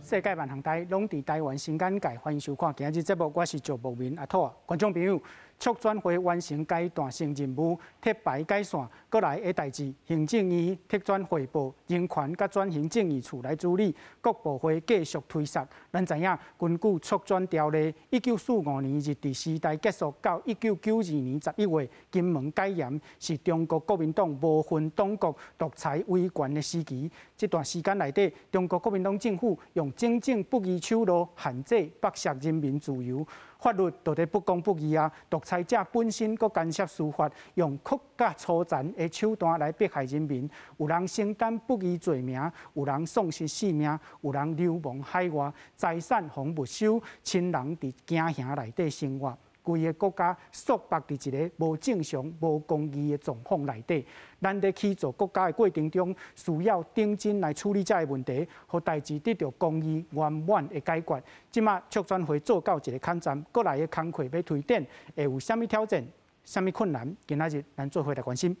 世界萬行台攏佇台灣新眼界，歡迎收看今日節目，我是趙木明阿兔啊。觀眾朋友，促轉會完成階段性任務，貼牌解散，閣來的代誌，行政院特轉會部人權佮轉型正義處來處理，各部會繼續推捒。咱知影，根據促轉條例，1945年日治時代結束到1992年11月，金門解嚴，是中國國民黨無分黨國獨裁威權的時期。這段時間內底，中國國民黨政府用種種不義手段限制剝削人民自由，法律到底不公不義啊！獨裁者本身閣干涉司法，用閣較粗殘的手段來迫害人民。有人承擔不義罪名，有人喪失性命，有人流亡海外，財產予沒收，親人佇驚嚇內底生活。規个國家束縛佇一个無正常、無公義的狀況內底。咱佇起造國家的過程中，需要認真來處理這个問題，予代誌得著公義圓滿的解決。這馬促轉會做到一个坎站，閣來的工課欲推展，會有啥物挑戰、啥物困難？今仔日咱做伙來關心。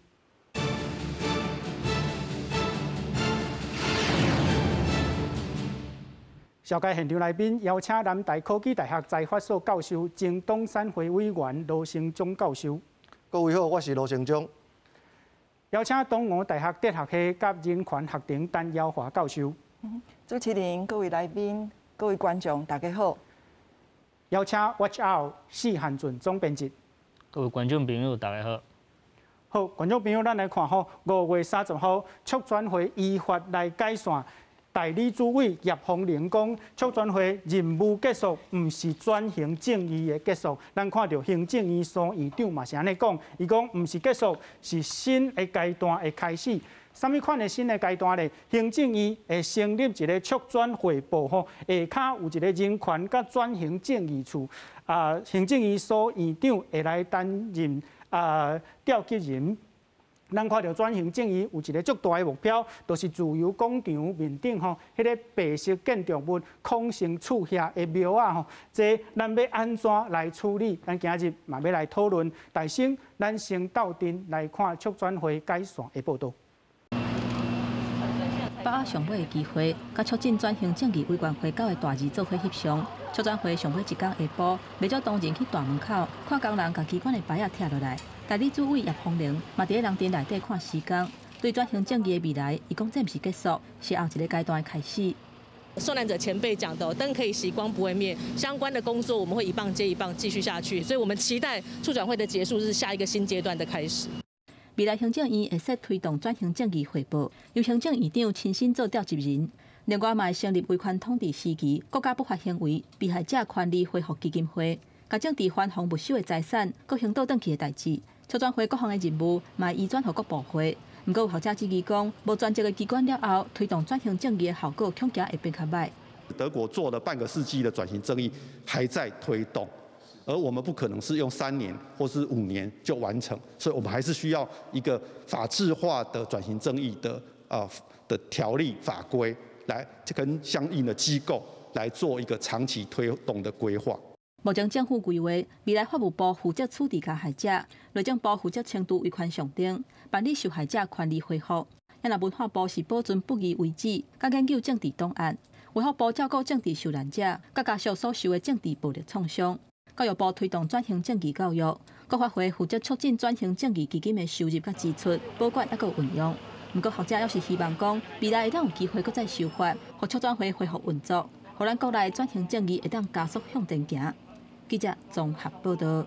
紹介現場來賓，邀請南台科技大學財法所教授、前董產會委員羅成忠教授。各位好，我是羅成忠。邀請東吳大學哲學系佮人權學程陳耀華教授。主持人、各位來賓、各位觀眾，大家好。邀請 Watch Out 施漢俊總編輯。各位觀眾朋友，大家好。好，觀眾朋友，咱來看吼，5月30號，促轉會依法來解散。代理主委葉鳳玲講，促轉會任務結束，毋是轉型正義的結束。咱看著行政院蘇院長嘛是按呢講，伊講毋是結束，是新的階段的開始。啥物款的新的階段咧？行政院會成立一个促轉會部吼，下跤有一个人權佮轉型正義處。啊，行政院蘇院長會來擔任啊召集人。咱看著轉型正義有一个足大的目標，就是自由廣場面頂吼，彼个白色建築物孔姓厝遐的廟仔吼，這咱欲按怎來處理？咱今日嘛欲來討論。大先，咱先鬥陣來看促轉會解散的報導。把握上尾的機會，佮促進轉型正義委員會九个大字做伙翕相。促轉會上尾一工下晡，袂少同仁去大門口看工人共機關的牌仔拆落來。代理主委葉鳳玲嘛佇咧人陣內底看時間，對轉型正義的未來，伊講這毋是結束，是後一个階段的開始。受難者前輩講的，燈可以熄，光不會滅。相關的工作我們會一棒接一棒繼續下去，所以我們期待促轉會的結束是下一個新階段的開始。未來行政院會設推動轉型正義匯報，由行政院長親身做召集人。另外，嘛會成立維權統治時期國家不法行為被害者權利恢復基金會，共政治犯予沒收的財產，閣還倒轉去的代誌。促轉會各項的任務，嘛會移轉予各部會。毋過有學者質疑講，無專責的機關了後，推動轉型正義的效果恐驚會變較䆀。德國做了半個世紀的轉型正義，還在推動，而我們不可能是用3年或是5年就完成，所以我們還是需要一個法制化的轉型正義的條例法規，來跟相應的機構來做一個長期推動的規劃。目前政府規劃，未來法務部負責處置加害者，內政部負責清除維權上頂，辦理受害者權利恢復。啊若文化部是保存不義遺址，佮研究政治檔案；衛福部照顧政治受難者，佮家屬所受的政治暴力創傷。教育部推動轉型正義教育，國發會負責促進轉型正義基金的收入佮支出、保管抑閣運用。毋過學者猶是希望講，未來會當有機會閣再修法，予促轉會恢復運作，予咱國內轉型正義會當加速向前行。記者綜合報導。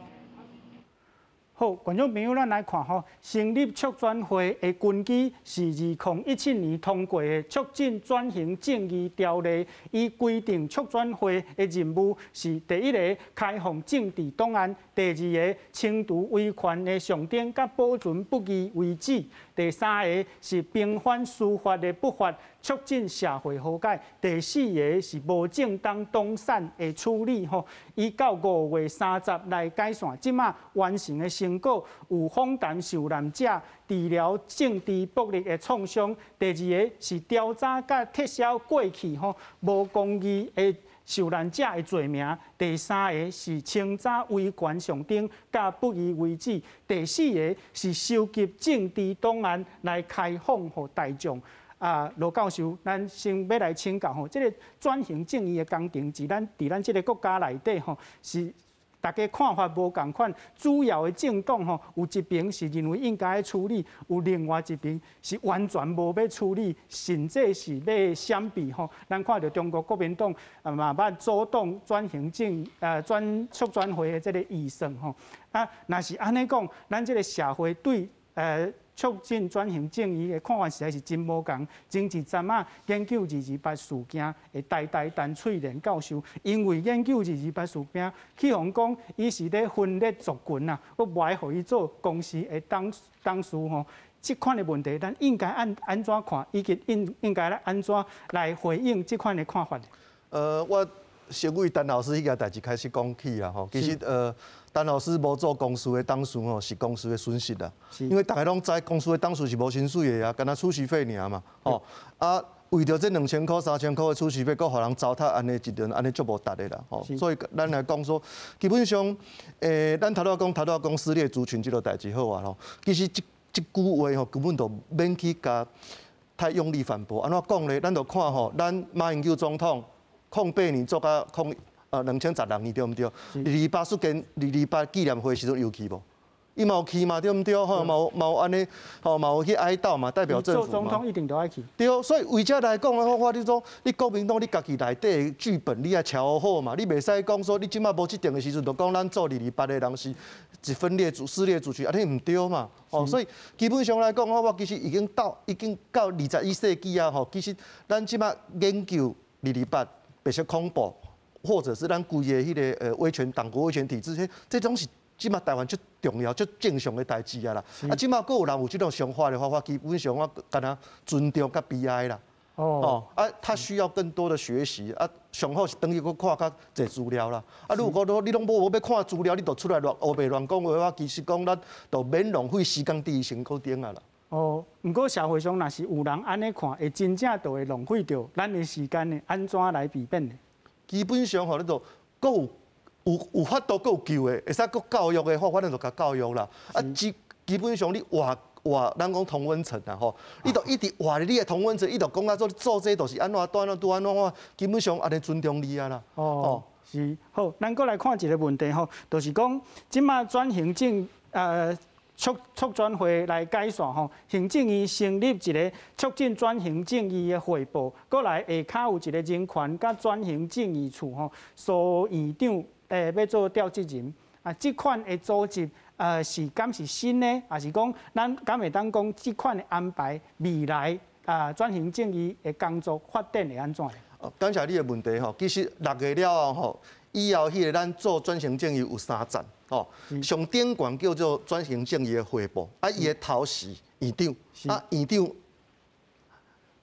好，觀眾朋友，咱來看吼，成立促轉會的根基是2017年通過的《促進轉型正義條例》，伊規定促轉會的任務是：第一個，開放政治檔案；第二個，清除維權的象徵佮保存不義遺址；第三个是平反司法的不法，促進社會和解；第四个是無正當黨產的處理。吼，伊到5月30來解散，這馬完成的成果有訪談受難者，治療政治暴力的創傷；第二个是調查佮撤銷過去吼無公義的受難者的罪名；第三个是清查維權象徵佮不義遺址；第四个是收集政治檔案來開放予大眾。啊，羅教授，咱先欲來請教吼，這个轉型正義的工程，佇咱這个國家內底吼，是大家看法無仝款。主要的政黨吼，有一邊是認為應該處理，有另外一邊是完全無欲處理，甚至是欲閃避吼。咱看著中國國民黨啊嘛捌阻擋轉型正呃轉促轉會的這个預算吼。啊，若是按呢講，咱這个社會對促進轉型正義的看法實在是真無仝。前一陣仔研究二二八事件的台大陳翠蓮教授，因為研究二二八事件，去予人講伊是咧分裂族群啊，閣無愛予伊做公視的董事吼。這款的問題，咱應該按怎看，以及應該來按怎來回應這款的看法？我先為陳老師彼件代誌開始講起啊吼。其實陳老師無做公視的董事吼，是公視的損失啦。因為大家攏知公視的董事是無薪水的啊，干焦出席費爾嘛。吼啊，為著這2000箍、3000箍的出席費，閣予人糟蹋按呢一頓，按呢足無值的啦。吼，所以咱來講說，基本上，咱頭拄仔講頭拄仔講撕裂族群這个代誌好啊吼。其實這這句話吼，根本就免去共太用力反駁。按怎講咧？咱就看吼，咱馬英九總統08年做到2016年對毋對？二二八事件、二二八紀念會時陣有去無？伊嘛有去嘛，對毋對？吼，嘛有嘛有按呢，吼嘛有去哀悼嘛，代表政府嘛。做總統一定都愛去。對，所以為這來講的話，你說你國民黨你家己內底的劇本你愛喬好嘛，你袂使講說你這馬無執政的時陣就講咱做二二八的人是一分裂族、撕裂族群，按呢毋對嘛。哦，所以基本上來講，我其實已經到21世紀啊，吼，其實咱這馬研究二二八白色恐怖，或者是咱規个彼个威權黨國威權體制，這種是這馬台灣足重要、足正常的代誌啊啦。啊，這馬閣有人有這種想法的話，我基本上我敢若尊重佮悲哀啦。哦，啊，他需要更多的學習啊，上好是轉去閣看較濟資料啦。啊，如果講你攏無欲看資料，你就出來亂烏白亂講話，我其實講咱就免浪費時間佇伊身軀頂啊啦。哦，毋過社會上若是有人按呢看，會真正就會浪費著咱的時間呢？按怎來避免呢？基本上吼，你就閣有法度閣有救的，會使閣教育的話，反正就共教育啦。啊，基本上你活活，咱講同溫層啊吼，你就一直活佇你的同溫層，伊就講啊做做這就是按怎按怎拄按怎，我基本上按呢尊重你啊啦。哦，是好，咱閣來看一个問題吼，就是講這馬轉型正促轉會來解散吼，行政院成立一个促進轉型正義的會部，閣來下跤有一个人權佮轉型正義處吼，蘇院長欲做召集人啊，這款的組織是敢是新的，抑是講咱敢會當講這款的安排未來啊轉型正義的工作發展會按怎？哦，感謝你的問題吼。其實6月了後吼，以後彼个咱做轉型正義有三層吼，上頂懸叫做轉型正義的會部，啊，伊的頭是院長，啊，院長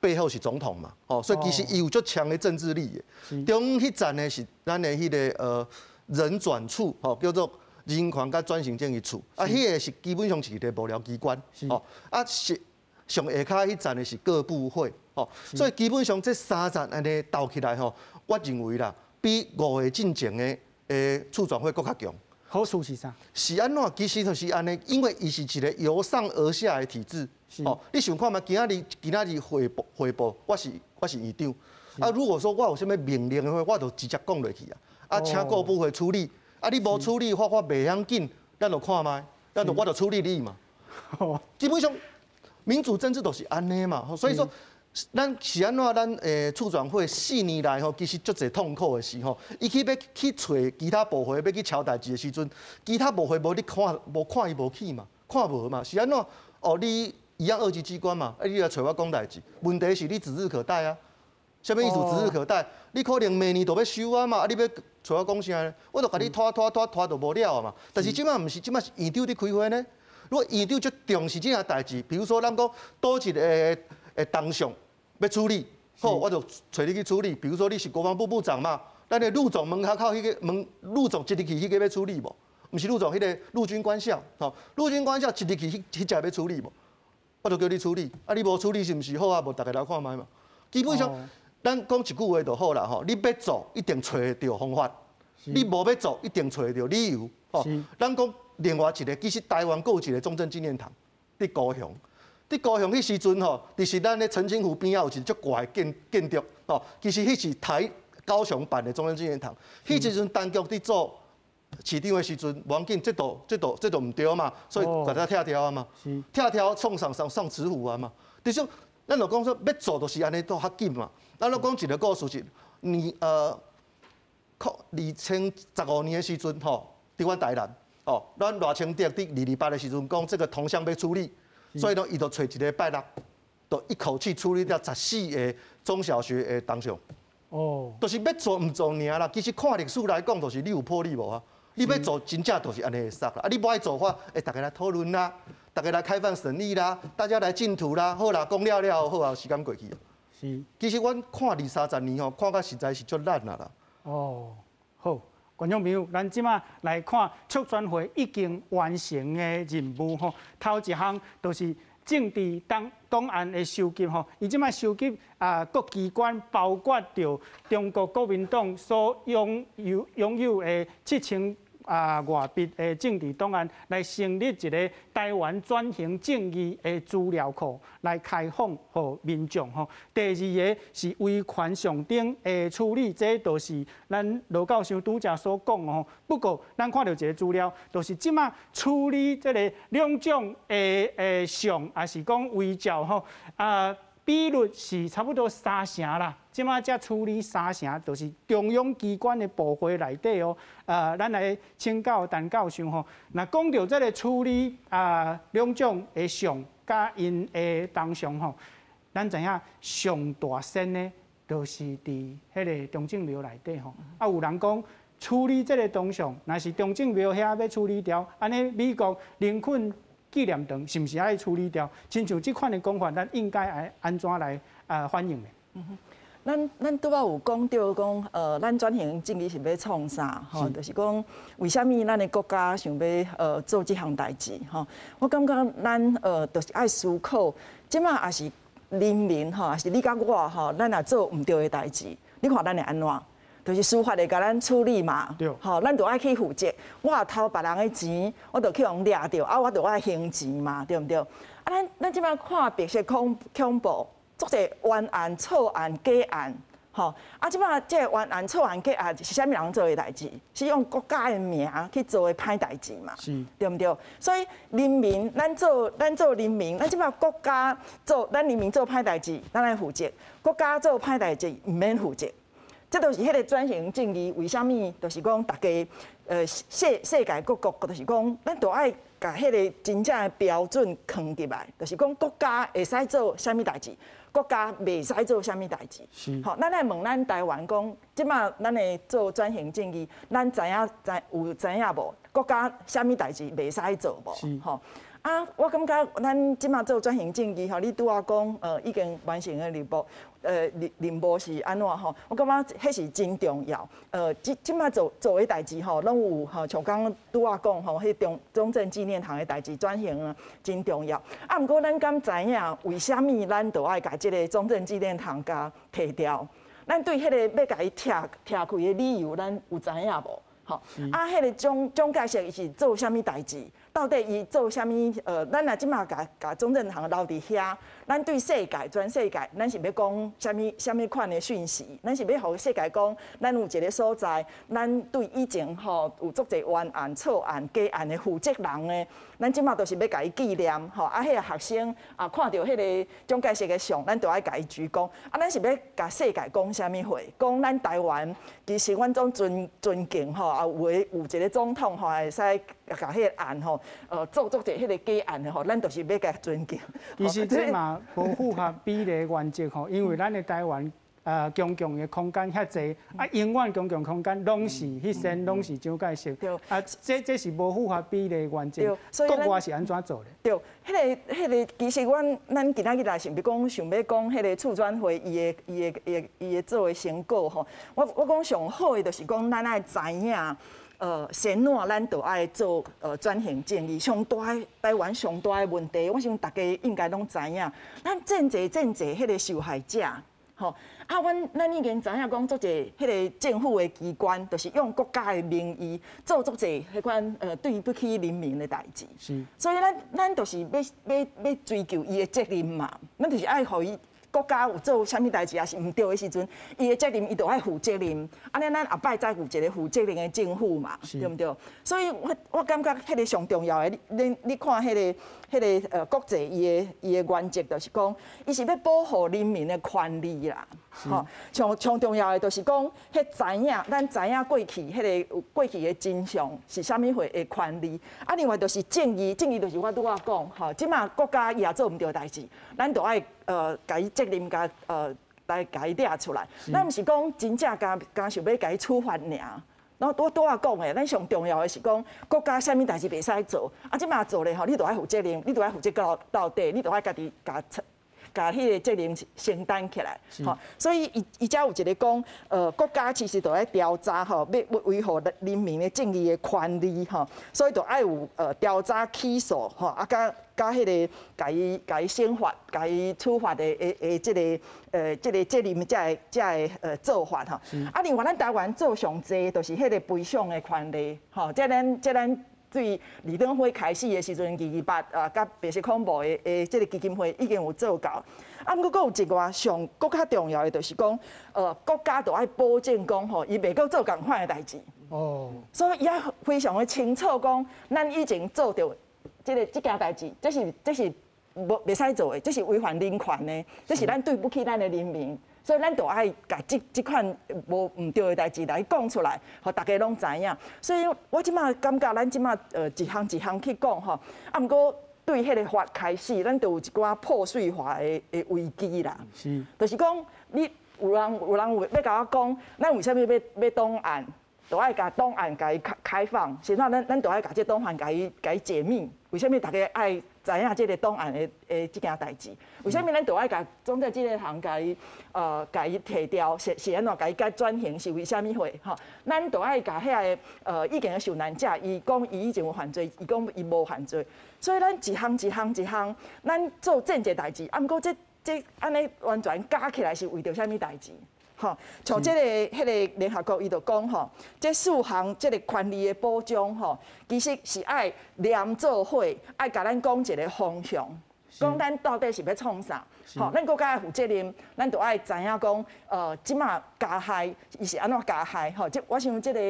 背後是總統嘛，吼，所以其實伊有足強的政治力的。中彼層呢是咱的彼个人轉處，吼，叫做人權佮轉型正義處，啊，彼个是基本上是一个幕僚機關，吼，啊是上下跤彼層的是各部會，吼，所以基本上這三層按呢鬥起來吼，我認為啦，比5月進前的促轉會閣較強。好處是啥？是按怎？其實就是按呢，因為伊是一个由上而下的體制。哦，你想看覓？今仔日匯報，我是院長。啊，如果說我有啥物命令的話，我就直接講落去啊。啊，請各部會處理。啊，你無處理的話，我袂要緊，咱就看覓，咱就我就處理你嘛。基本上民主政治都是按呢嘛。所以說，咱是按怎？咱促轉會4年來吼，其實足濟痛苦的時吼，伊去欲去揣其他部會欲去敲代誌的時陣，其他部會無咧看，無看伊無起嘛，看無嘛，是按怎？哦，你一樣二級機關嘛，啊，你來揣我講代誌，問題是你指日可待啊。啥物意思？指日可待？你可能明年就欲收啊嘛，啊，你欲揣我講啥呢？我就共你拖拖拖拖就無了啊嘛。但是這馬毋是，這馬是院長佇開會呢。如果院長足重視這件代誌，比如說咱講佗一个當上欲處理，好，我就揣你去處理。比如說你是國防部部長嘛，咱的陸總門口口彼个問陸總一入去彼个欲處理無？毋是陸總，彼个陸軍官校，吼，陸軍官校一入去彼彼只欲處理無？我就叫你處理，啊，你無處理是毋是好啊？無逐家來看覓嘛。基本上，咱講一句話就好啦，吼，你欲做一定揣會著方法，你無欲做一定揣會著理由。吼，咱講另外一个，其實台灣閣有一个中正紀念堂佇高雄，佇高雄彼時陣吼，就是咱咧澄清湖邊仔有一個足大的建築吼，其實彼是台高雄版的中正紀念堂。彼時陣當局佇做市長的時陣，無要緊，這都毋對嘛，所以共它拆掉啊嘛。拆掉創上上上慈湖啊嘛。就是咱就講說欲做就是按呢都較緊嘛。咱攏講一個故事是，你2015年的時陣吼，佇阮台南，哦，咱賴清德佇228的時陣講這個銅像欲處理。所以呢，伊就揣一个拜六，就一口氣處理掉14個中小學的銅像。哦，就是欲做毋做爾啦。其實看歷史來講，就是你有魄力無啊？你欲做真正就是按呢會使啦。啊，你無愛做話，會大家來討論啦，大家來開放審議啦，大家來競圖啦，好啦，講了了好啊，時間過去。是。其實阮看二三十年吼，看甲實在是足爛啊啦。哦，好。觀眾朋友，咱這馬來看促轉會已經完成的任務吼。頭一項就是政治檔案的收集吼，伊這馬收集啊各機關，包括著中國國民黨所擁有的7000啊外筆的政治檔案，來成立一個台灣轉型正義的資料庫，來開放予民眾吼。第二个是維權上頂的處理，這都是咱羅教授拄才所講吼。不過，咱看著一个資料，就是這馬處理這个兩種的像，抑是講遺照吼啊，比率是差不多三成啦。這馬才處理三成，就是中央機關的部會內底哦。咱來請教陳教授吼，若講著這个處理啊兩種的像佮𪜶的銅像吼，咱知影上大先的，就是佇彼个中正廟內底吼。啊，有人講處理這个銅像，若是中正廟遐欲處理掉，按呢美國林肯紀念堂是毋是愛處理掉？親像這款的講法，咱應該愛按怎來啊反應呢？咱拄仔有講著講，咱轉型正義是欲創啥？吼，就是講為啥物咱的國家想欲做這項代誌？吼，我感覺咱就是愛思考，這馬也是人民吼，抑是你佮我吼，咱若做毋對的代誌，你看咱會按怎？就是司法會共咱處理嘛，吼，咱就愛去負責。我若偷別人的錢，我就去予掠著，啊，我就愛還錢嘛，對毋對？啊，咱這馬看白色恐怖，足濟冤案、錯案、假案，吼！啊，這馬這个冤案、錯案、假案是啥物人做的代誌？是用國家的名去做的歹代誌嘛？對毋對？所以人民，咱做人民，咱這馬國家做，咱人民做歹代誌，咱愛負責；國家做歹代誌，毋免負責。這就是彼个轉型正義，為啥物？就是講大家，世界各國，就是講，咱都愛共彼个真正的標準囥入來，就是講國家會使做啥物代誌，國家袂使做啥物代誌。吼，咱來問咱台灣講，這馬咱的做轉型正義，咱知影知有知影無？國家啥物代誌袂使做無？吼。啊，我感覺咱這馬做轉型正義吼，你拄仔講，已經完成的任務是按怎吼？我感覺彼是真重要。這這馬做的代誌吼，攏有吼，像剛拄仔講吼，彼中正紀念堂的代誌轉型啊，真重要。啊，毋過咱敢知影為啥物咱著愛共這个中正紀念堂共提掉？咱對彼个欲共伊拆拆開的理由，咱有知影無？吼，啊，彼个蔣介石伊是做啥物代誌？到底伊做啥物？咱若這馬共中正堂留佇遐，咱對世界、全世界，咱是欲講啥物啥物款的訊息？咱是欲予世界講，咱有一个所在，咱對以前吼有足濟冤案、錯案、假案的負責人的，咱這馬都是欲共伊紀念吼。啊，彼个學生啊，看著彼个蔣介石的像，咱就愛共伊鞠躬。啊，咱是欲共世界講啥物話？講咱台灣其實阮總尊敬吼，啊，有的有一个總統吼，會使共彼个案吼，做足濟彼个假案的吼，咱就是欲共尊敬。其實這嘛無符合比例原則吼，因為咱的台灣公共的空間遐濟，啊，永遠公共空間攏是彼身，攏是蔣介石。啊，這是無符合比例原則。國外是按怎做的？對，彼个，其實阮咱今仔日來是欲講，想欲講彼个促轉會伊的做的成果吼。我講上好的就是講，咱愛知影。先怎咱就愛做轉型正義，上大的台灣上大的問題，我想大家應該攏知影。咱真濟真濟彼个受害者，吼，啊，阮已經知影講，足濟彼个政府的機關，就是用國家的名義做足濟彼款對不起人民的代誌。所以咱就是欲追究伊的責任嘛，咱就是愛予伊國家有做啥物代誌，抑是毋對的時陣，伊的責任伊就愛負責任。按呢，咱後擺才有一个負責任的政府嘛，對毋對？所以我感覺彼个上重要的，你看彼个國際伊的原則，就是講，伊是欲保護人民的權利啦。吼，上重要的就是講，彼知影，咱知影過去彼个過去的真相是啥物貨的權利。啊，另外就是正義，正義就是我拄仔講，吼，這馬國家伊也做毋對代誌，咱就愛共伊責任共來共伊掠出來。咱毋是講真正敢想欲共伊處罰爾。我拄仔講的，咱上重要的是講國家啥物代誌袂使做，啊，這馬做咧吼，你就愛負責任，你就愛負責到底，你就愛家己共彼个責任承擔起來，吼，所以伊才有一个講，國家其實就愛調查吼，欲維護人民的正義的權利吼，所以就愛有調查起訴吼，啊，佮彼个共伊懲罰、共伊處罰的這個責任，才會做法吼。啊，另外咱台灣做上濟，就是彼个賠償的權利，吼，這咱對李登輝開始的時陣，228啊，佮白色恐怖的這个基金會已經有做到。啊，毋過閣有一外上閣較重要的，就是講，國家就愛保證講吼，伊袂閣做仝款的代誌。哦。所以伊愛非常的清楚講，咱以前做著這件代誌，這是無袂使做的，這是違反人權的，這是咱對不起咱的人民。所以咱就愛共這款無毋對的代誌來講出來，予大家攏知影。所以我這馬感覺咱這馬一項一項去講吼，啊，毋過對彼个法開始，咱就有一寡破碎化的危機啦。就是講你有人有欲共我講，咱為啥物欲檔案，就愛共檔案共伊開放，先怎咱就愛共這檔案共伊解密。為啥物大家愛知影這个檔案的這件代誌？為啥物咱就愛共總這這个項共伊提掉？是按怎共伊共轉型？是為啥物貨？吼，咱就愛共遐个已經的受難者，伊講伊以前有犯罪，伊講伊無犯罪，所以咱一項一項一項，咱做這濟代誌，啊，毋過這按呢完全加起來是為著啥物代誌？吼，像這个彼个聯合國伊就講吼，這四項這个權利的保障吼，其實是愛連做伙，愛共咱講一个方向，講咱到底是欲創啥？吼，咱國家愛負責任，咱就愛知影講，這馬加害伊是按怎加害？吼，這我想這个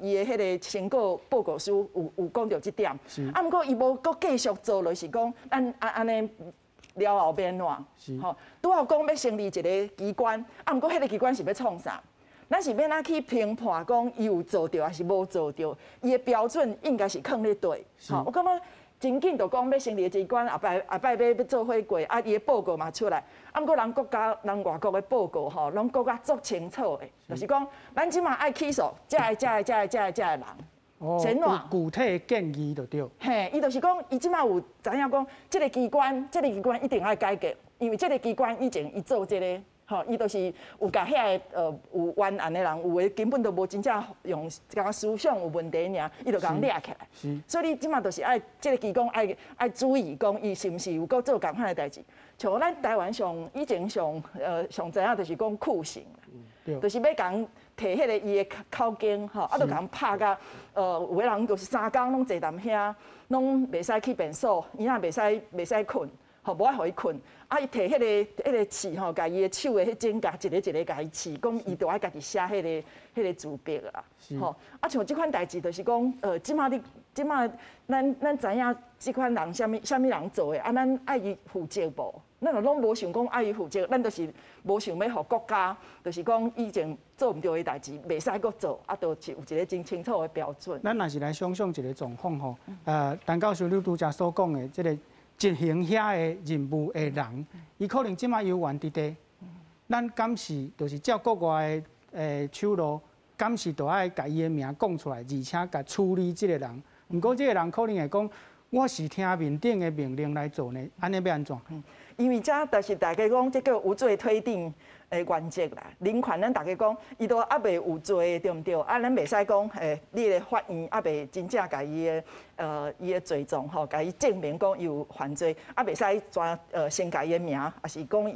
伊的彼个成果報告書有講著這點。啊，毋過伊無閣繼續做落，是講咱按呢。了後欲按怎？吼，拄好講欲成立一個機關，啊，毋過彼个機關是欲創啥？咱是欲按怎去評判講伊有做著抑是無做著？伊的標準應該是囥咧佗？吼，我感覺真緊就講欲成立的機關，後擺欲做火過，啊，伊的報告嘛出來，啊，毋過人國家人外國的報告吼，攏閣較足清楚的，就是講咱這馬愛起訴這个、這个、這个、這个、這个人。哦，有具體的建議就對。嘿，伊就是講，伊這馬有知影講，這个機關一定愛改革，因為這个機關以前伊做這个，吼，伊就是有共遐个有冤案的人，有的根本都無真正用，敢思想有問題爾，伊就共掠起來。所以你這馬就是愛這个機關愛注意講，伊是毋是有閣做仝款的代誌。像咱台灣上以前上知影就是講酷刑，就是欲共提彼个伊的口供吼，啊，就共拍甲，有的人就是3工攏坐踮遐，攏袂使去便所，伊也袂使睏，吼，無愛予伊睏。啊，伊提彼个刺吼，共伊的手的彼指甲一个一个共伊刺，講伊就愛家己寫彼个自白啦，吼。啊，像這款代誌，就是講，這馬你這馬咱知影這款人啥物人做的，啊，咱愛伊負責無？咱就攏無想講愛伊負責，咱就是無想欲予國家，就是講以前做毋對的代誌，袂使閣做，啊，就是有一个真清楚的標準。咱若是來想像一个狀況吼，陳教授你拄才所講的這个執行遐个任務的人，伊可能這馬猶原佇地，咱敢是就是照國外的手路，敢是就愛共伊的名講出來，而且共處理這个人。毋過這个人可能會講，我是聽面頂的命令來做呢，按呢欲按怎？因為這就是大家講，這叫無罪推定的原則啦。人權咱大家講，伊都猶未有罪，對毋對？啊，咱袂使講，你的法院猶未真正共伊的罪狀吼，共伊證明講伊有犯罪，啊，袂使全先共伊的名，抑是講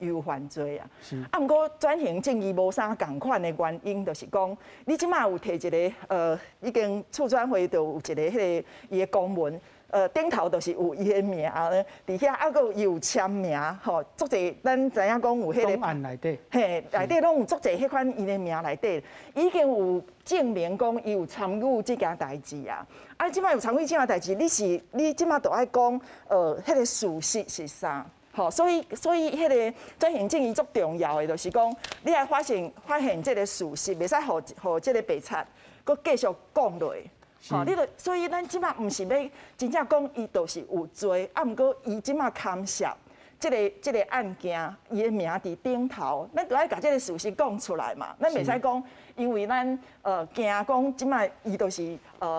伊有犯罪啊。啊，毋過轉型正義無啥仝款的原因，就是講你這馬有提一个已經促轉會就有一个彼个伊的公文。頂頭就是有伊的名咧，佇遐猶閣有伊有簽名，吼，足濟咱知影講有彼个檔案內底，嘿，內底攏有足濟彼款伊的名內底，已經有證明講伊有參與這件代誌啊。啊，這馬有參與這件代誌，你這馬就愛講，彼个事實是啥？吼，所以彼个轉型正義足重要的，就是講你愛發現這个事實，袂使予這个白賊閣繼續講落去。吼，你著所以咱這馬毋是欲真正講伊就是有罪，啊，毋過伊這馬牽涉這个案件，伊的名佇頂頭，咱著愛共這个事實講出來嘛。咱袂使講，因為咱驚講這馬伊就是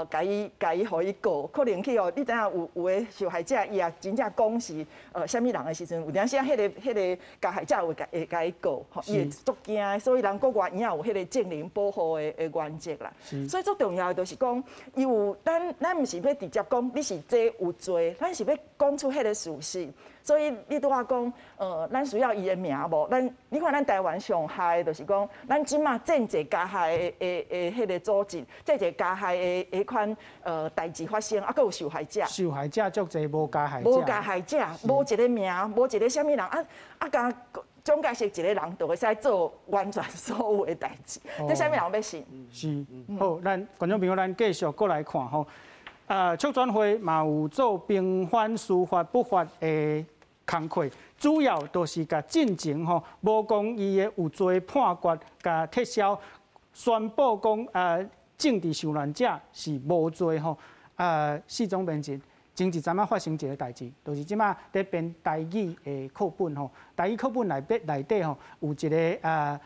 共伊予伊告，可能去予你知影有的受害者，伊也真正講是啥物人的時陣，有當時啊，彼个加害者會共伊告，吼，伊會足驚，所以人國外伊也有彼個證人保護的原則啦。所以足重要的就是講，伊有咱咱毋是欲直接講你是這有罪，咱是欲講出彼个事實。所以你拄仔講，咱需要伊的名無？咱你看咱台灣上害的就是講，咱這馬真濟加害的彼个組織，真濟加害的彼款代誌發生，啊，閣有受害者。受害者足濟，無加害者。無加害者，無一个名，無一个啥物人，啊啊，共蔣介石一个人就會使做完全所有的代誌，這啥物人欲信？是，好，咱觀眾朋友，咱繼續閣來看吼。促轉會嘛有做平反司法不法的工課，主要就是共進前吼，無講伊的有罪判決，共撤銷，宣布講政治受難者是無罪吼。四總編輯，前一陣仔發生一个代誌，就是這馬佇編台語的課本吼，台語課本內底吼有一个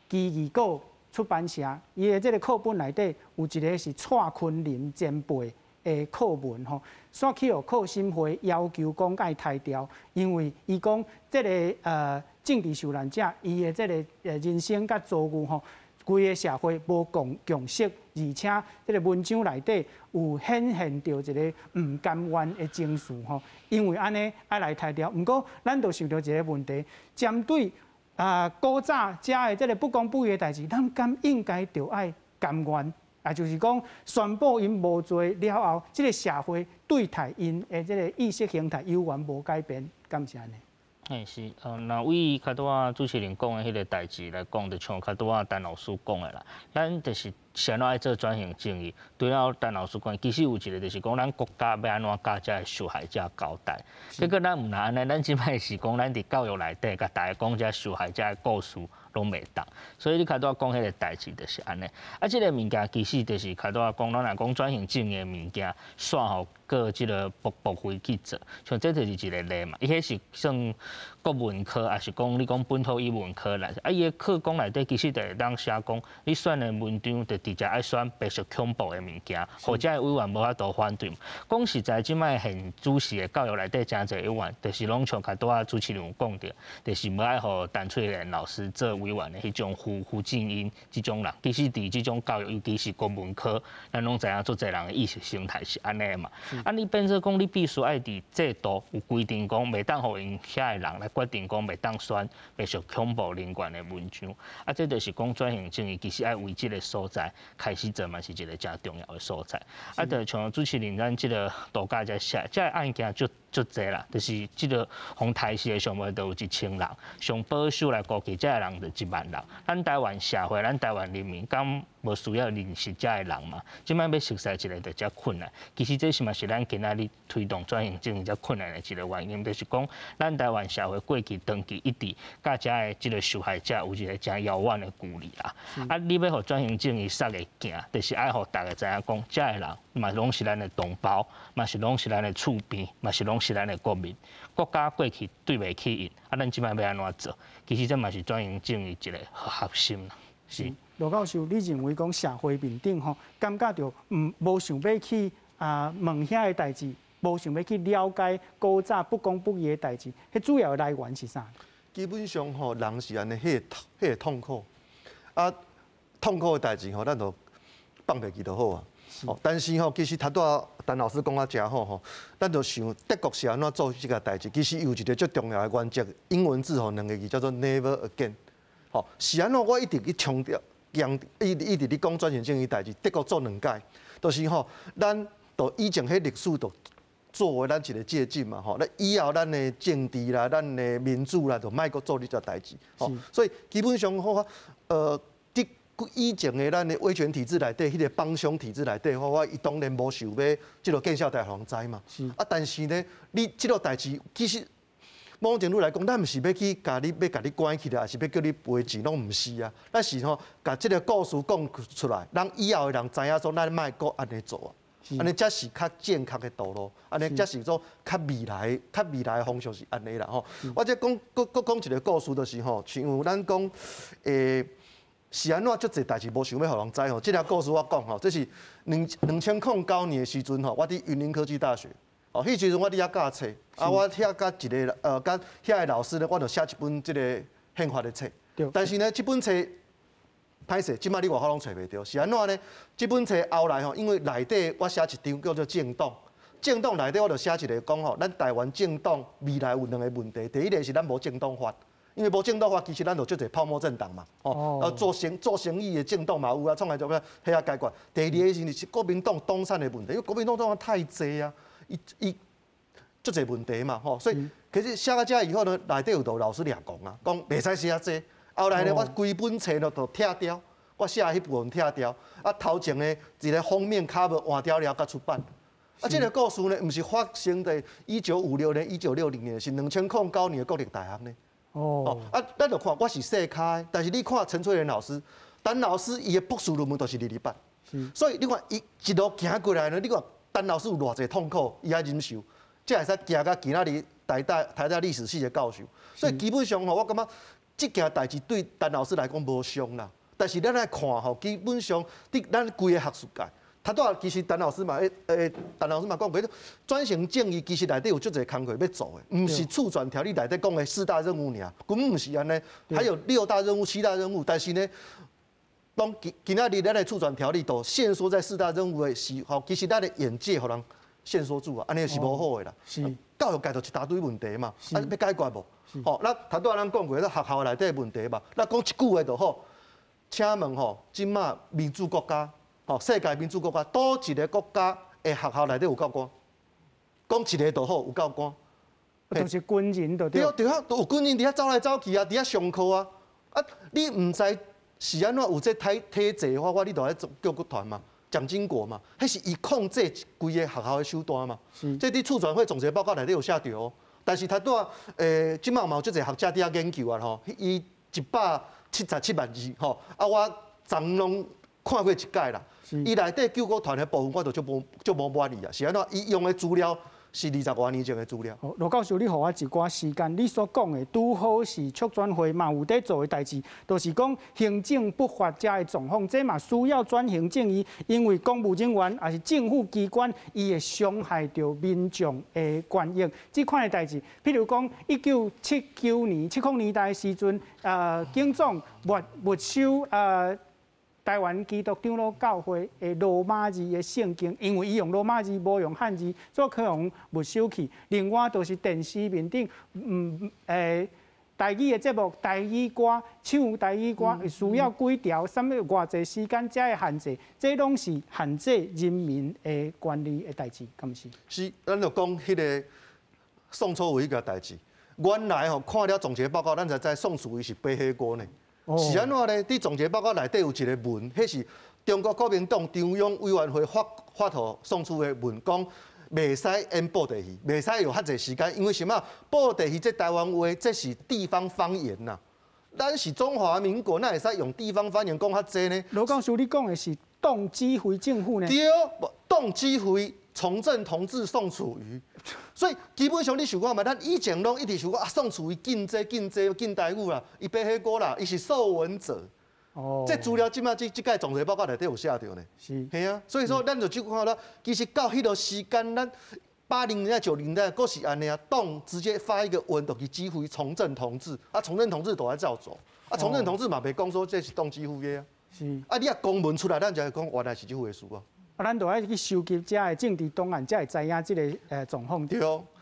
奇異果出版社，伊的這个課本內底有一个是蔡坤林前輩的課文吼，煞去予課審會要求講愛刣掉，因為伊講這个政治受難者，伊的這个人生佮遭遇吼，規个社會無共識，而且這个文章內底有顯現著一个毋甘願的情緒吼，因為按呢愛來刣掉。毋過咱就想著一个問題，針對古早遮的這个不公不義的代誌，咱敢應該著愛甘願？啊，就是講宣布𪜶無罪了後，這个社會對待𪜶的這个意識形態猶原無改變，敢是按呢？嘿是，若為較拄仔主持人講的彼个代誌來講，就像較拄仔陳老師講的啦，咱就是啥怎愛做轉型正義。除了陳老師講，其實有一个就是講，咱國家欲按怎共遮的受害者交代。結果咱毋若按呢，咱這擺是講，咱佇教育內底共大家講遮受害者的故事攏袂當。所以你較拄仔講彼个代誌就是按呢。啊，這个物件其實就是較拄仔講，咱若講轉型正義的物件，煞予閣這个駁回去做，像這就是一个例嘛。伊彼是算國文科，抑是講你講本土語文科來？啊，伊的課綱內底其實就會當寫講，你選的文章就直接愛選白色恐怖的物件，或者委員無法度反對。講實在，這擺現主時的教育內底誠濟委員，就是攏像較拄仔主持人有講著，就是無愛予陳翠蓮老師做委員的彼種胡正英這種人。其實佇這種教育，尤其是國文科，咱攏知影足濟人的意識形態是按呢嘛。啊，你變做講，你必須愛佇制度有規定講，袂當予𪜶遐的人來決定講袂當選白色恐怖人權的文章。啊，這就是講轉型正義，其實愛為這个所在開始做嘛，是一个誠重要的所在。啊，就像主持人咱這个度假遮寫，這个案件足足濟啦，就是這个予刣死的上無就有1000人，上保守來估計，這个人就1萬人。咱台灣社會，咱台灣人民敢無需要認識這个人嘛？這擺欲熟似一个就遮困難。其實這是嘛是咱今仔日推動轉型正義遮困難的一个原因，就是講咱台灣社會過去長期一直佮遮的這个受害者有一个誠遙遠的距離啦。啊，你欲予轉型正義煞會行，就是愛予大家知影講，遮个人嘛攏是咱的同胞，嘛是攏是咱的厝邊，嘛是攏是咱的國民。國家過去對袂起𪜶，啊，咱這擺欲按怎做？其實這嘛是轉型正義一个核心啦。是。羅教授，你認為講社會面頂吼，感覺著毋無想欲去問遐个代誌，無想欲去了解古早不公不義的代誌，彼主要的來源是啥？基本上吼，人是按呢，彼個痛苦啊，痛苦的代誌吼，咱就放袂記就好啊。哦，但是吼，其實頭拄仔陳老師講啊誠好吼，咱就想德國是按怎做這個代誌，其實有一個最重要的原則，英文字吼兩個字叫做 Never again。吼，是按怎？我一直去強調，一直咧講轉型正義代誌，德國做兩擺，就是吼，咱就以前彼歷史就作為咱一個借鏡嘛，吼，咱以後咱的政治啦，咱的民主啦，就莫閣做這個代誌，吼，所以基本上吼，佇以前的咱的威權體制內底，彼個幫兇體制內底，我伊當然無想欲這个見笑代予人知嘛。啊，但是呢，你這个代誌其實某種程度來講，咱毋是欲去共你欲共你關起來，抑是欲叫你賠錢，攏毋是啊。咱是吼，共這个故事講出來，讓以後的人知影說，咱莫閣按呢做啊。按呢才是較正確的道路，按呢才是說較未來的方向是按呢啦吼。我這講閣閣講一个故事，就是吼，像咱講是按怎足濟代誌無想欲予人知吼。這个故事我講吼，這是2009年的時陣吼，我佇雲林科技大學，哦，彼時陣我佇遐教冊，啊，我遐佮一个佮遐个老師咧，我就寫一本這个憲法的冊。但是呢，這本冊歹勢，這擺你外口攏揣袂著。是按怎呢？這本冊後來吼，因為內底我寫一張叫做政黨，政黨內底我就寫一个講吼，咱台灣政黨未來有兩个問題，第一个是咱無政黨法。因為無政黨法，其實咱就足濟泡沫政黨嘛，哦，做生意的政黨嘛有啊，創來做咩？彼遐解決。第二个是國民黨黨產的問題，因為國民黨黨產太濟啊，伊伊足濟問題嘛，吼，所以其實寫到這以後呢，內底有老師掠講啊，講袂使寫這。後來呢，我規本冊呢都拆掉，我寫的彼部分拆掉，啊，頭前的一个封面 cover 換掉了，才出版。啊，這个故事呢，毋是發生佇1956年、1960年，是2009年的國立大學呢。哦，啊，咱就看我是細咖的，但是你看陳翠蓮老師，陳老師伊的博士論文都是22版，所以你看伊一路行過來呢，你看陳老師有偌濟痛苦，伊愛忍受，才會使行到今仔日台大歷史系的教授。所以基本上吼，我感覺這件代誌對陳老師來講無傷啦。但是咱來看吼，基本上佇咱規个學術界，頭拄仔其實陳老師嘛，陳老師嘛講過，轉型正義其實內底有足濟工課欲做的，毋是促轉條例內底講的四大任務爾，根本毋是按呢，還有六大任務、七大任務。但是呢，當今今仔日咱的促轉條例都限縮在四大任務的時候，其實咱的眼界予人限縮住啊，按呢是無好的啦。教育界就一大堆問題嘛，啊，欲解決無？吼，咱頭拄仔咱講過，咱學校內底的問題嘛，咱講一句話就好。請問吼，這馬民主國家，吼，世界民主國家，佗一个國家的學校內底有教官？講一个就好，有教官。就是軍人就對。對對啊，都有軍人佇遐走來走去啊，佇遐上課啊。啊，你毋知是按怎有這體制的話，我你就愛做救國團嘛，蔣經國嘛，彼是伊控制規个學校的手段嘛。這佇促轉會總結報告內底有寫著哦。但是頭拄仔，這馬嘛有足濟學者佇遐研究啊吼，伊177萬字吼，啊我昨攏看過一擺啦。伊內底救國團的部分，我就足無滿意啊。是按怎？伊用的資料是20外年前的資料。羅教授，你予我一寡時間，你所講的拄好是促轉會嘛有佇做的代誌，就是講行政不法者的狀況，這嘛需要轉型正義，因為公務人員抑是政府機關，伊會傷害著民眾的權益。這款的代誌，譬如講1979年70年代的時陣，警總沒收台灣基督長老教會的羅馬字的聖經，因為伊用羅馬字，無用漢字，所以去予沒收去。另外就是電視面頂，台語的節目、台語歌、唱台語歌，需要幾條，啥物偌濟時間才會限制，這攏是限制人民的權利的代誌，敢毋是？是，咱就講彼个宋楚瑜彼个代誌。原來吼看了總結報告，咱才知宋楚瑜是背黑鍋呢。是按怎呢？佇總結報告內底有一个文，彼是中國國民黨中央委員會發予宋楚瑜的文，講袂使演布袋戲，袂使有遐濟時間，因為什麼？布袋戲這台灣話，這是地方方言呐。咱是中華民國，哪會使用地方方言講較濟呢？羅教授，你講的是黨指揮政府呢？對，黨指揮從政同志宋楚瑜，所以基本上你想看覓，咱以前攏一直想講啊，宋楚瑜禁這禁這禁台語啦，伊背黑鍋啦，伊是受文者。哦，這資料這馬這擺總結報告內底有寫著呢。是，係啊，所以說咱就這看到，其實到彼個時間，咱。80年代、90年代，閣是按呢啊，黨直接發一個文，就去指揮從政同志，啊，從政同志都愛照做，啊，從政同志嘛袂講說這是黨指揮的啊。啊，你若公文出來，咱就會講原來是這回事啊。啊，咱就愛去收集遮的政治檔案，才會知影這个狀況。對。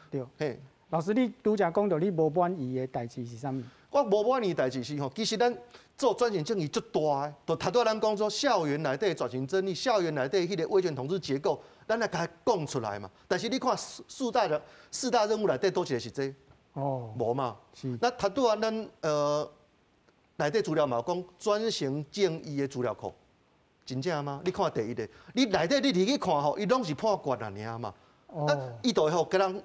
對。嘿。老師，你拄才講著你無滿意的代誌是啥物？我無滿意的代誌是吼，其實咱做轉型正義足大的，就頭拄仔咱講說校園內底轉型正義，校園內底彼个威權統治結構，咱來共伊講出來嘛。但是你看四大任務內底，佗一个是這個？無嘛。那頭拄仔咱內底資料嘛有講轉型正義的資料庫，真正嗎？你看第一个，你內底你入去看吼，伊攏是判決爾嘛。啊，伊就會予人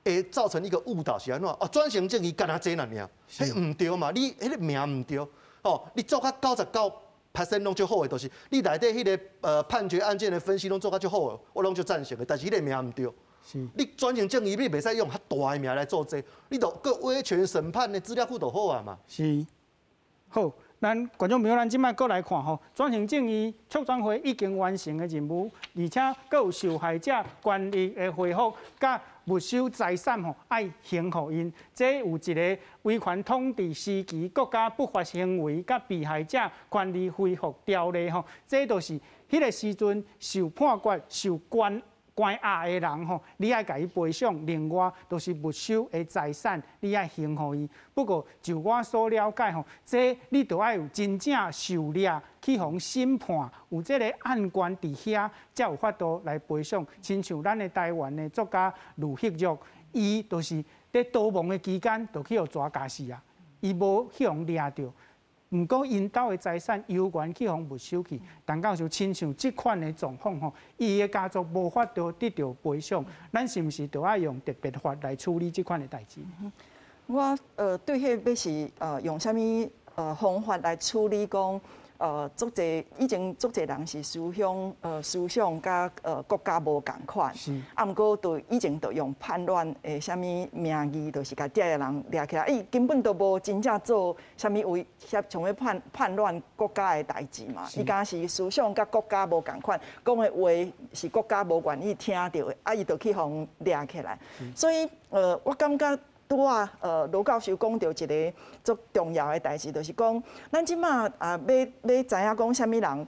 會造成一個誤導是按怎？哦，轉型正義干焦這爾，彼毋對嘛？你彼个名毋對，哦，你做甲99% 攏足好的，就是你內底彼个判決案件的分析攏做甲足好的，我攏足贊成的。但是彼个名毋對，你轉型正義你袂使用較大的名來做這個，你就閣威權審判的資料庫就好啊嘛。是，好，咱觀眾朋友，咱這擺閣來看吼，轉型正義促轉會已經完成的任務，而且閣有受害者權益的恢復，佮沒收財產吼，愛還予𪜶。這有一个威權統治時期國家不法行為佮被害者權利恢復條例吼，這就是彼个時陣受判決、受關關押的人吼，你愛共伊賠償，另外就是沒收的財產，你愛還予伊。不過就我所了解吼，這你著愛有真正受掠去予審判，有這个案件佇遐，才有法度來賠償。親像咱的台灣的作家盧煜若，伊就是佇逃亡的期間，就去予蛇咬死啊，伊無去予掠著。毋過𪜶兜的財產猶原去予沒收去，陳教授親像這款的狀況吼，伊的家族無法度得著賠償，咱是毋是著愛用特別法來處理這款的代誌？我對彼欲是用啥物方法來處理講足濟以前足濟人是思想佮國家無仝款，啊，毋過就以前就用叛亂的啥物名義，就是共遮个人掠起來，伊根本都無真正做啥物為像欲叛亂國家的代誌嘛，伊敢是思想佮國家無仝款，講的話是國家無願意聽著的，啊，伊就去予掠起來。所以我感覺拄仔盧教授講著一个足重要的代誌，就是講咱這馬啊，欲欲知影講啥物人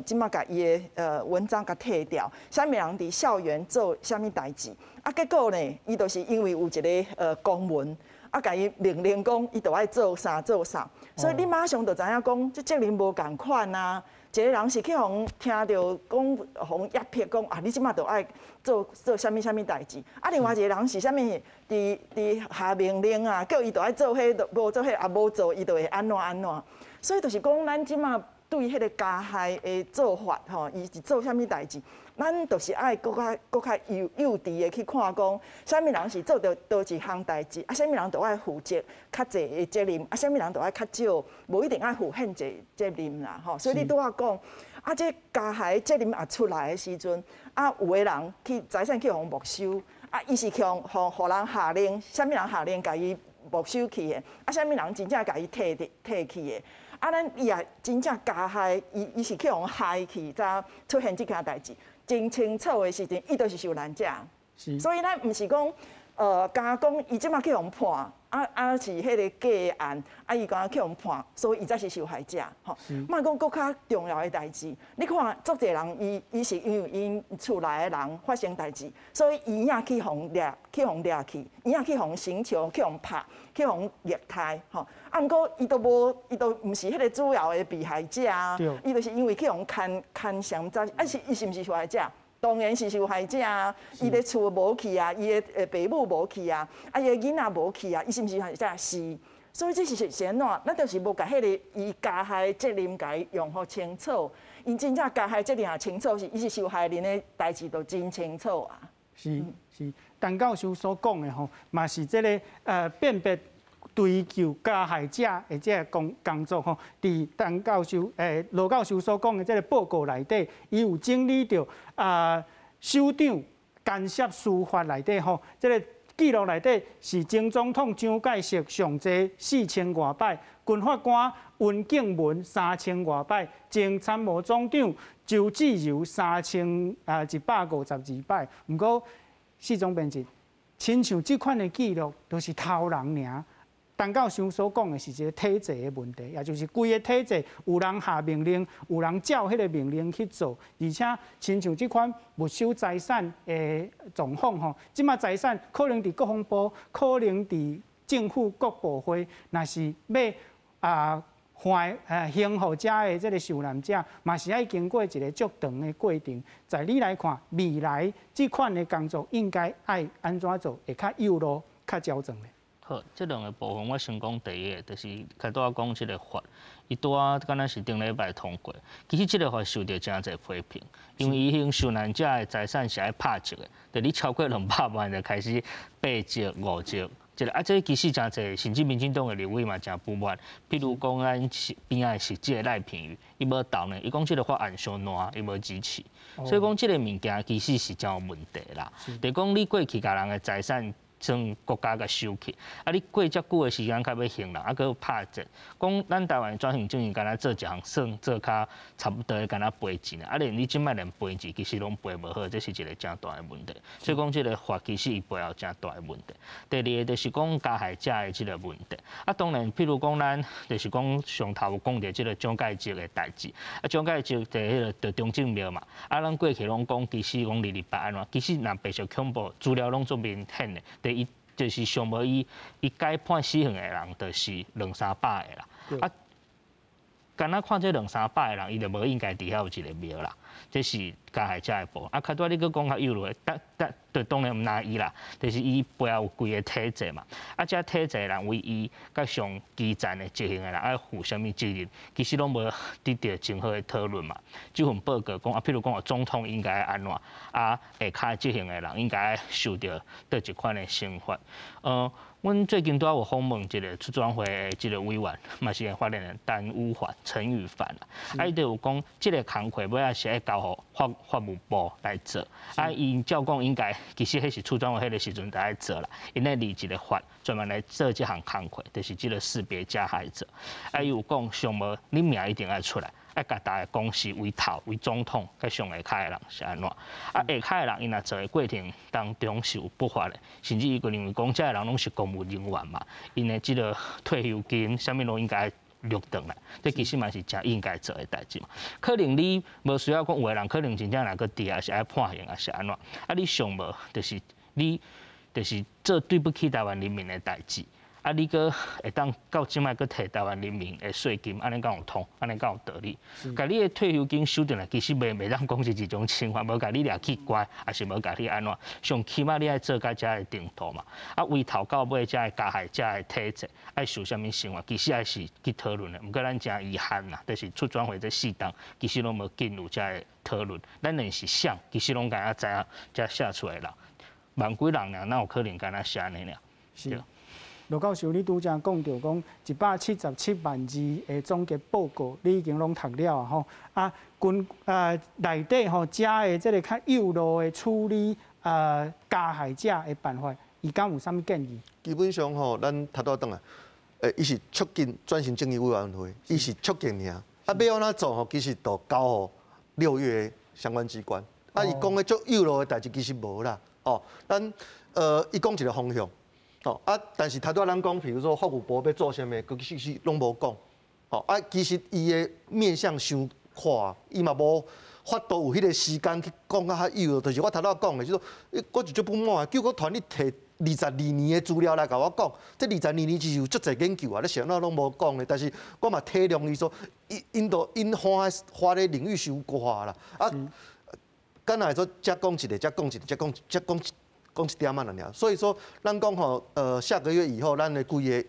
這馬共伊的文章共退掉，啥物人佇校園做啥物代誌，啊，結果呢，伊就是因為有一个公文，啊，共伊命令講，伊就愛做啥做啥，所以你馬上就知影講，這責任無仝款啊。一个人是去予聽著講，予壓迫講啊，你這馬就愛做做啥物啥物代誌。啊，另外一个人是啥物？佇下命令啊，叫伊就愛做彼，無做彼，啊無做，伊就會按怎按怎。所以就是講，咱這馬對彼个加害的做法，吼，伊是做啥物代誌，咱就是愛閣較幼幼稚的去看講，啥物人是做著佗一項代誌，啊，啥物人就愛負責較濟的責任，啊，啥物人就愛較少，無一定愛負遐濟責任啦，吼。所以你拄仔講，啊，這加害責任也出來的時陣，啊，有的人去財產去予沒收，啊，伊是去予予人下令，啥物人下令共伊沒收去的，啊，啥物人真正共伊提去的。啊，咱伊也真正加害，伊是去予害去，才出現這件代誌。真清楚的時陣，伊就是受難者。所以咱毋是講，敢講伊這馬去予判，啊啊是彼个個案，啊伊敢去予判，所以伊才是受害者。吼，莫講閣較重要的代誌，你看足濟人，伊是因為𪜶厝內的人發生代誌，所以伊也去予掠，去予掠去，伊也去予刑求，去予拍，去予虐待，吼。啊，毋過伊都無，伊都毋是彼个主要的被害者啊。伊就是因為去予牽牽上，啊是伊是毋是受害者？當然是受害者啊！伊的厝無去啊，伊的爸母無去啊，啊伊的囡仔無去啊，伊是毋是受害者？是。所以這是按怎？咱就是無共彼个伊加害責任共伊用予清楚。𪜶真正加害責任也清楚，是伊是受害人的代誌都真清楚啊。是是，陳教授所講的吼，嘛是這个辨別追究加害者的這個工作吼，佇陳教授盧教授所講的這個報告內底，伊有整理著啊首長干涉司法內底吼，這个記錄內底是前總統蔣介石上濟4000外擺，軍法官溫景文3000外擺，前參謀總長周至柔3152擺。毋過四總編輯，親像這款的記錄，都是偷人爾。陳教授所講的是一個體制的問題，也就是規个體制有人下命令，有人照彼个命令去做，而且親像這款沒收財產的狀況吼，這馬財產可能佇國防部，可能佇政府各部會，若是欲啊還還予遮的這个受難者，嘛是愛經過一个足長的過程。在你來看，未來這款的工作應該愛按怎做，會較有路、較周全咧？好，這兩个部分我先講第一个，就是較拄仔講這个法，伊拄仔敢若是頂禮拜通過。其實這个法受著誠濟批評，因為伊向受難者的財產是愛拍折的，就你超過200萬就開始8折、5折。這个啊，這其實誠濟，甚至民進黨的立委嘛誠不滿。譬如講，咱邊仔是這个賴品妤，伊無投呢，伊講這个法案傷爛，伊無支持。所以講，這个物件其實是誠有問題啦。就講你過去共人的財產算國家共收去，啊！你過遮久的時間較欲還人，啊，閣拍折。講咱台灣轉型正義，敢若做一項算做較差不多，敢若賠錢啊！連你這擺連賠錢，其實攏賠無好，這是一个誠大的問題。所以講，這个法其實伊背後誠大的問題。第二个就是講加害者的這个問題。啊，當然，譬如講咱就是講上頭有講著這个蔣介石的代誌，啊，蔣介石佇彼个佇中正廟嘛，啊，咱過去攏講其實講二二八按怎，其實若白色恐怖資料攏足明顯的。第一就是上無伊伊改判死刑的人，就是兩三百个啦。啊，敢若看這兩三百个人，伊就無應該佇遐有一个廟啦。這是加害者的部分。啊，較拄仔你閣講較幼落，但但就當然毋若伊啦，就是伊背後有規个體制嘛。啊，這體制的人為伊佮上基層的執行的人愛負啥物責任，其實攏無得著真好的討論嘛。這份報告講啊，譬如講總統應該按怎，啊，下跤執行的人應該受著佗一款的懲罰。阮最近拄仔有訪問一个促轉會的這个委員，嘛是發言人陳宇凡、陳宇凡啦。啊，伊就有講，這个工課尾仔是愛交予法務部來做。啊，𪜶照講應該，其實彼是促轉會彼个時陣就愛做啦。𪜶咧立一个法，專門來做這項工課，就是這个識別加害者。啊，伊有講上無，你名一定愛出來。愛共大家講是為頭、為總統，佮上下跤的人是按怎？啊，下跤的人，𪜶若做的過程當中是有不法的，甚至伊閣認為講，這个人攏是公務人員嘛，𪜶的這个退休金，啥物攏應該錄轉來，這其實嘛是誠應該做的代誌嘛。可能你無需要講，有的人可能真正若閣佇也是愛判刑，抑是按怎？啊，你上無就是你就是做對不起台灣人民的代誌。啊！你閣會當到這擺閣提台灣人民的稅金，按呢敢有通？按呢敢有道理？共你的退休金收轉來，其實袂當講是一種懲罰，無共你掠去關，抑是無共你按怎？上起碼你愛做到遮个程度嘛。啊，為頭到尾遮个加害者的體制愛受啥物懲罰，其實愛是去討論的。毋過咱誠遺憾啦，就是促轉會這四冬，其實攏無進入遮个討論。咱連是誰，其實攏敢若知影，遮寫出來的人，萬幾人爾，哪有可能敢若寫按呢爾？是。羅教授，你拄才講著講177萬字的總結報告，你已經攏讀了啊吼。啊，根啊內底吼遮的這个較幼路的處理啊加害者的辦法，伊敢有啥物建議？基本上吼，咱頭拄仔轉來，伊是促進轉型正義委員會，伊是促進爾。啊，欲按怎做吼，其實都交予6月相關機關。啊，伊講的足幼路的代誌其實無啦。哦，咱伊講一个方向。哦啊，但是頭拄仔咱講，比如說法務部欲做啥物，佫其實攏無講。哦啊，其實伊的面向傷闊，伊嘛無法度有彼个時間去講較較幼，就是我頭拄仔講的，就是說，我就足不滿，救國團你提22年的資料來共我講，這22年其實有足濟研究啊，你是按怎攏無講的？但是我嘛體諒伊說，𪜶𪜶都𪜶花花咧領域傷闊啦，啊，敢若會說遮講一个，遮講一个，遮講遮講講一點仔爾，所以說，咱講吼，下個月以後，咱的規个院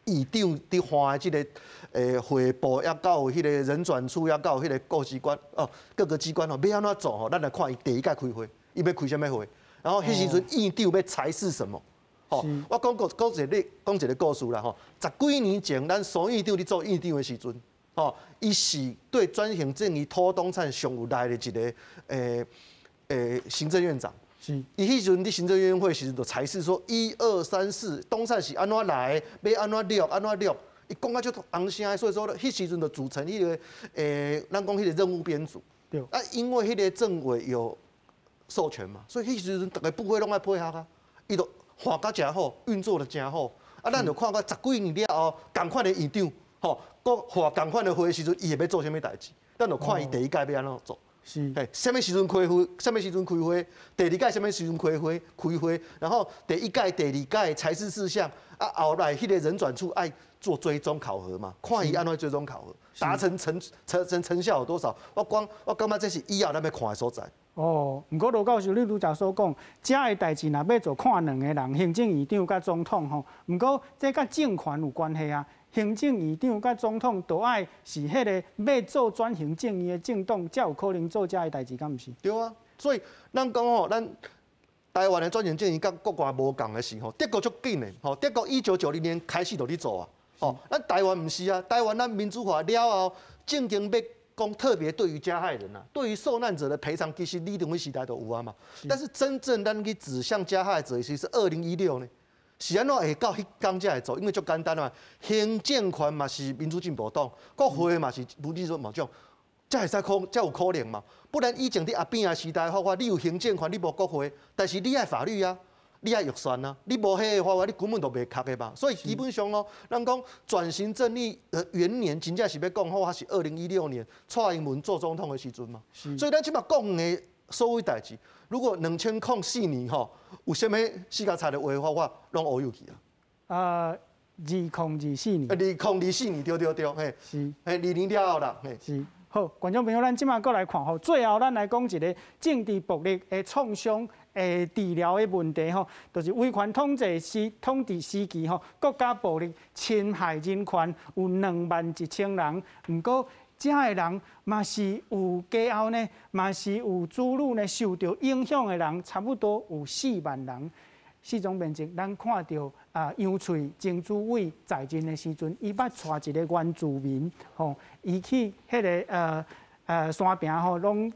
院長佇換的這个會部，抑到彼个人轉處，抑到彼个各機關哦，各個機關吼，欲按怎做吼，咱來看伊第一屆開會，伊欲開啥物會，然後彼時陣院長欲裁示什麼？吼，我講過講一个講一个故事啦吼，十幾年前，咱蘇院長佇做院長的時陣，吼，伊是對轉型正義土動產上有力的一个行政院長。伊彼時陣佇行政院會時陣就裁示說，一二三四，動產是按怎來，欲按怎掠，按怎掠，伊講甲足紅聲，所以說彼時陣就組成彼个咱講彼个任務編組。啊，因為彼个政委有授權嘛，所以彼時陣逐个部會攏愛配合啊，伊就換甲誠好，運作得誠好。啊，咱就看過十幾年了後，仝款的院長，吼，閣換仝款的會的時陣，伊會欲做啥物代誌？咱就看伊第一屆欲按怎做。嘿，啥物時陣開會？啥物時陣開會？第二屆啥物時陣開會？開會，然後第一屆、第二屆裁示事項，啊，後來彼個人轉處愛做追蹤考核嘛，看伊按怎追蹤考核，達成成成成成效有多少？我講，我感覺這是以後咱欲看的所在。哦，毋過羅教授，你拄才所講，遮个代誌若欲做看兩個人，行政院長佮總統吼，毋過這佮政權有關係啊。行政院長佮總統都愛是彼个欲做轉型正義的政黨，才有可能做遮个代誌，敢毋是？對啊，所以咱講吼，咱台灣的轉型正義佮國外無仝的是吼，德國足緊的吼，德國1990年開始就咧做啊，吼，咱台灣毋是啊，台灣咱民主化了後，正經欲講特別對於加害人啊，對於受難者的賠償，其實李登輝時代就有啊嘛。但是真正咱去指向加害者，其實是2016呢。是按怎會到彼工才會做？因為足簡單嘛，行政權嘛是民主進步黨，國會嘛是民主進步黨，才會使可才有可能嘛。不然以前佇阿扁仔時代，話你有行政權，你無國會，但是你愛法律啊，你愛預算啊，你無彼個話，你根本就袂確的嘛。所以基本上哦，咱講轉型正義的元年，真正是欲講好，是2016年蔡英文做總統的時陣嘛。所以咱這馬講的所有代誌，如果2004年吼有啥物四加菜的話，我攏烏有去啊。2024年。2024年，對對對，嘿。嘿，2年了後啦，嘿。是。好，觀眾朋友，咱這馬閣來看吼，最後咱來講一個政治暴力的創傷的治療的問題吼，就是威權統治時期吼，國家暴力侵害人權有21,000人，毋過遮的人嘛是有家後呢，嘛是有子女呢受著影響的人，差不多有4萬人。四總面積，咱看著啊，楊翠曾主委在任的時陣，伊捌帶一个原住民吼，伊去彼个山坪吼，攏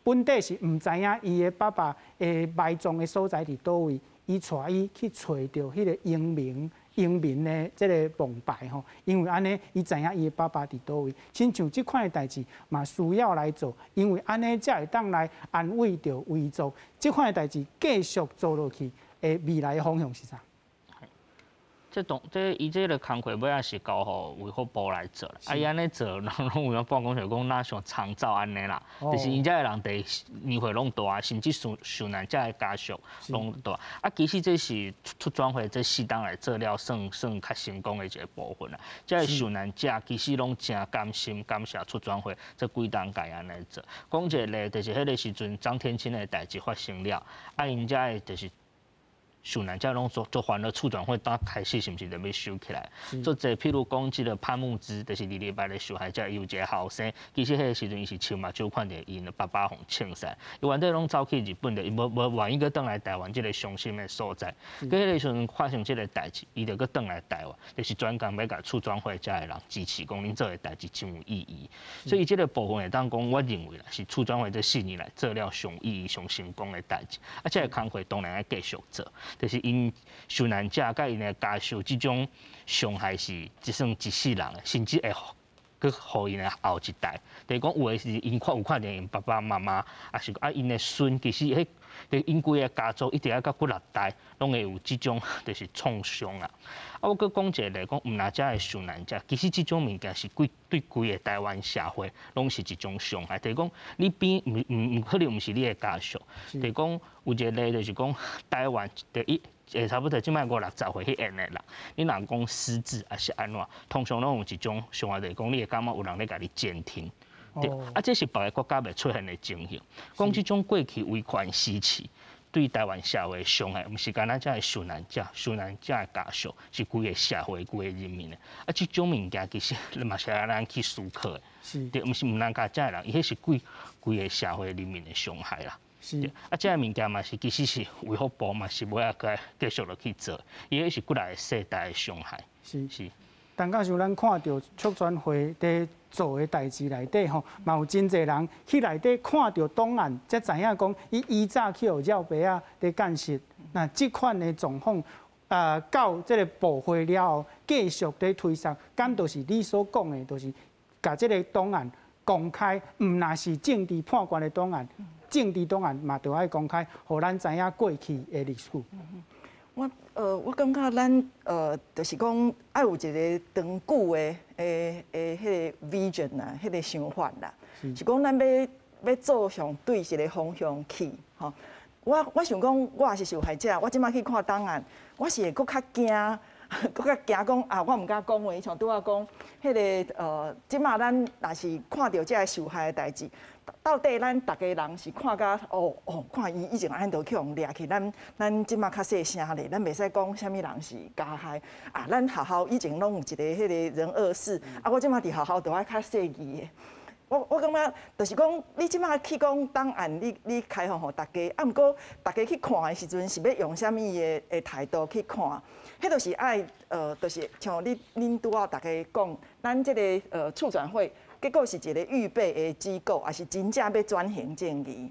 本底是毋知影伊的爸爸的埋葬的所在佇佗位，伊帶伊去揣著彼个英明的這个墓牌吼，因為按呢，伊知影伊的爸爸佇佗位。親像這款的代誌嘛，需要來做，因為按呢才會當來安慰著遺族。這款的代誌繼續做落去，的未來的方向是啥？這當這伊這个工課尾仔是交予衛福部來做啦，啊伊按呢做，人攏有影報講就講若像長照按呢啦，就是𪜶遮的人佇年歲攏大，甚至受難者的家屬攏大。啊，其實這是促轉會這四冬來做了算較成功的一个部分啦。遮的受難者其實攏誠甘心感謝促轉會這幾冬共按呢做。講一個例，就是彼个時陣張天欽的代誌發生了，啊𪜶遮的就是。受難者攏足足煩惱，促轉會當開始是毋是就欲收起來？足濟，譬如講這个潘慕姿，就是二禮拜的受害者，伊有一个後生，其實彼个時陣伊是親目睭看著𪜶的爸爸予槍殺，伊原底攏走去日本的，伊無無願意閣轉來台灣這个傷心的所在。閣彼个時陣發生這个代誌，伊就閣轉來台灣，就是專工欲共促轉會遮的人支持，講恁做的代誌真有意義。所以這个部分會當講，我認為啦，是促轉會這四年來做了上意義、上成功的代誌。啊，這个工課當然愛繼續做。就是𪜶受難者佮𪜶的家屬這種傷害是一算一世人的，甚至會閣予𪜶的後一代。就是講有的是𪜶看有看著𪜶爸爸媽媽，抑是啊𪜶的孫，其實彼𪜶規个家族一直愛到幾若代，攏會有這種就是創傷啊。啊，我閣講一个例，講毋若遮的受難者，其實這種物件是規對規个台灣社會攏是一種傷害。就是講你邊毋毋毋可能毋是你的家屬，就是講有一个例就是講台灣第一。會差不多這擺五六十歲彼緣的人，你若講失智抑是按怎，通常攏有一種想法，就是講你會感覺有人咧共你監聽。對，啊，這是別个國家袂出現的情形。講這種過去威權時期對台灣社會的傷害，毋是干焦遮的受難者、受難者的家屬，是規个社會、規個人民的。啊，這種物件其實嘛是愛咱去思考的。對，毋是毋通共遮的人，伊彼是規規个社會人民的傷害啦。啊，這个物件嘛是其實是衛福部嘛是欲愛繼續落去做，伊彼是幾來个世代的傷害。陳教授，咱看著促轉會佇做的代誌內底吼，嘛有真濟人去內底看著檔案，才知影講伊以早去予廖白仔佇監視。那這款的狀況，到這个部會了後，繼續佇推捒，敢就是你所講的，就是共這个檔案公開，毋若是政治判官的檔案。政治檔案嘛，著愛公開，予咱知影過去的歷史。我感覺咱就是講愛有一个長久的彼个 vision 啊，彼个想法啦，是講咱欲做向對一个方向去，吼。我想講，我也是受害者，我這擺去看檔案，我是會閣較驚，閣較驚講啊，我毋敢講話，像拄仔講，彼个這擺咱若是看著這个受害的代誌，到底咱逐家人是看甲哦哦，看伊以前按呢就去予掠去，咱這擺較細聲咧，咱袂使講啥物人是加害啊。咱學校以前攏有一个彼个人惡事，啊，我這擺佇學校都愛較細膩的。我感覺就是講，你這擺去講檔案，你開放予逐家，啊，毋過逐家去看的時陣，是欲用啥物的態度去看？彼就是愛就是像恁拄仔逐家講，咱這个促轉會結果是一个預備的機構，抑是真正欲轉型正義？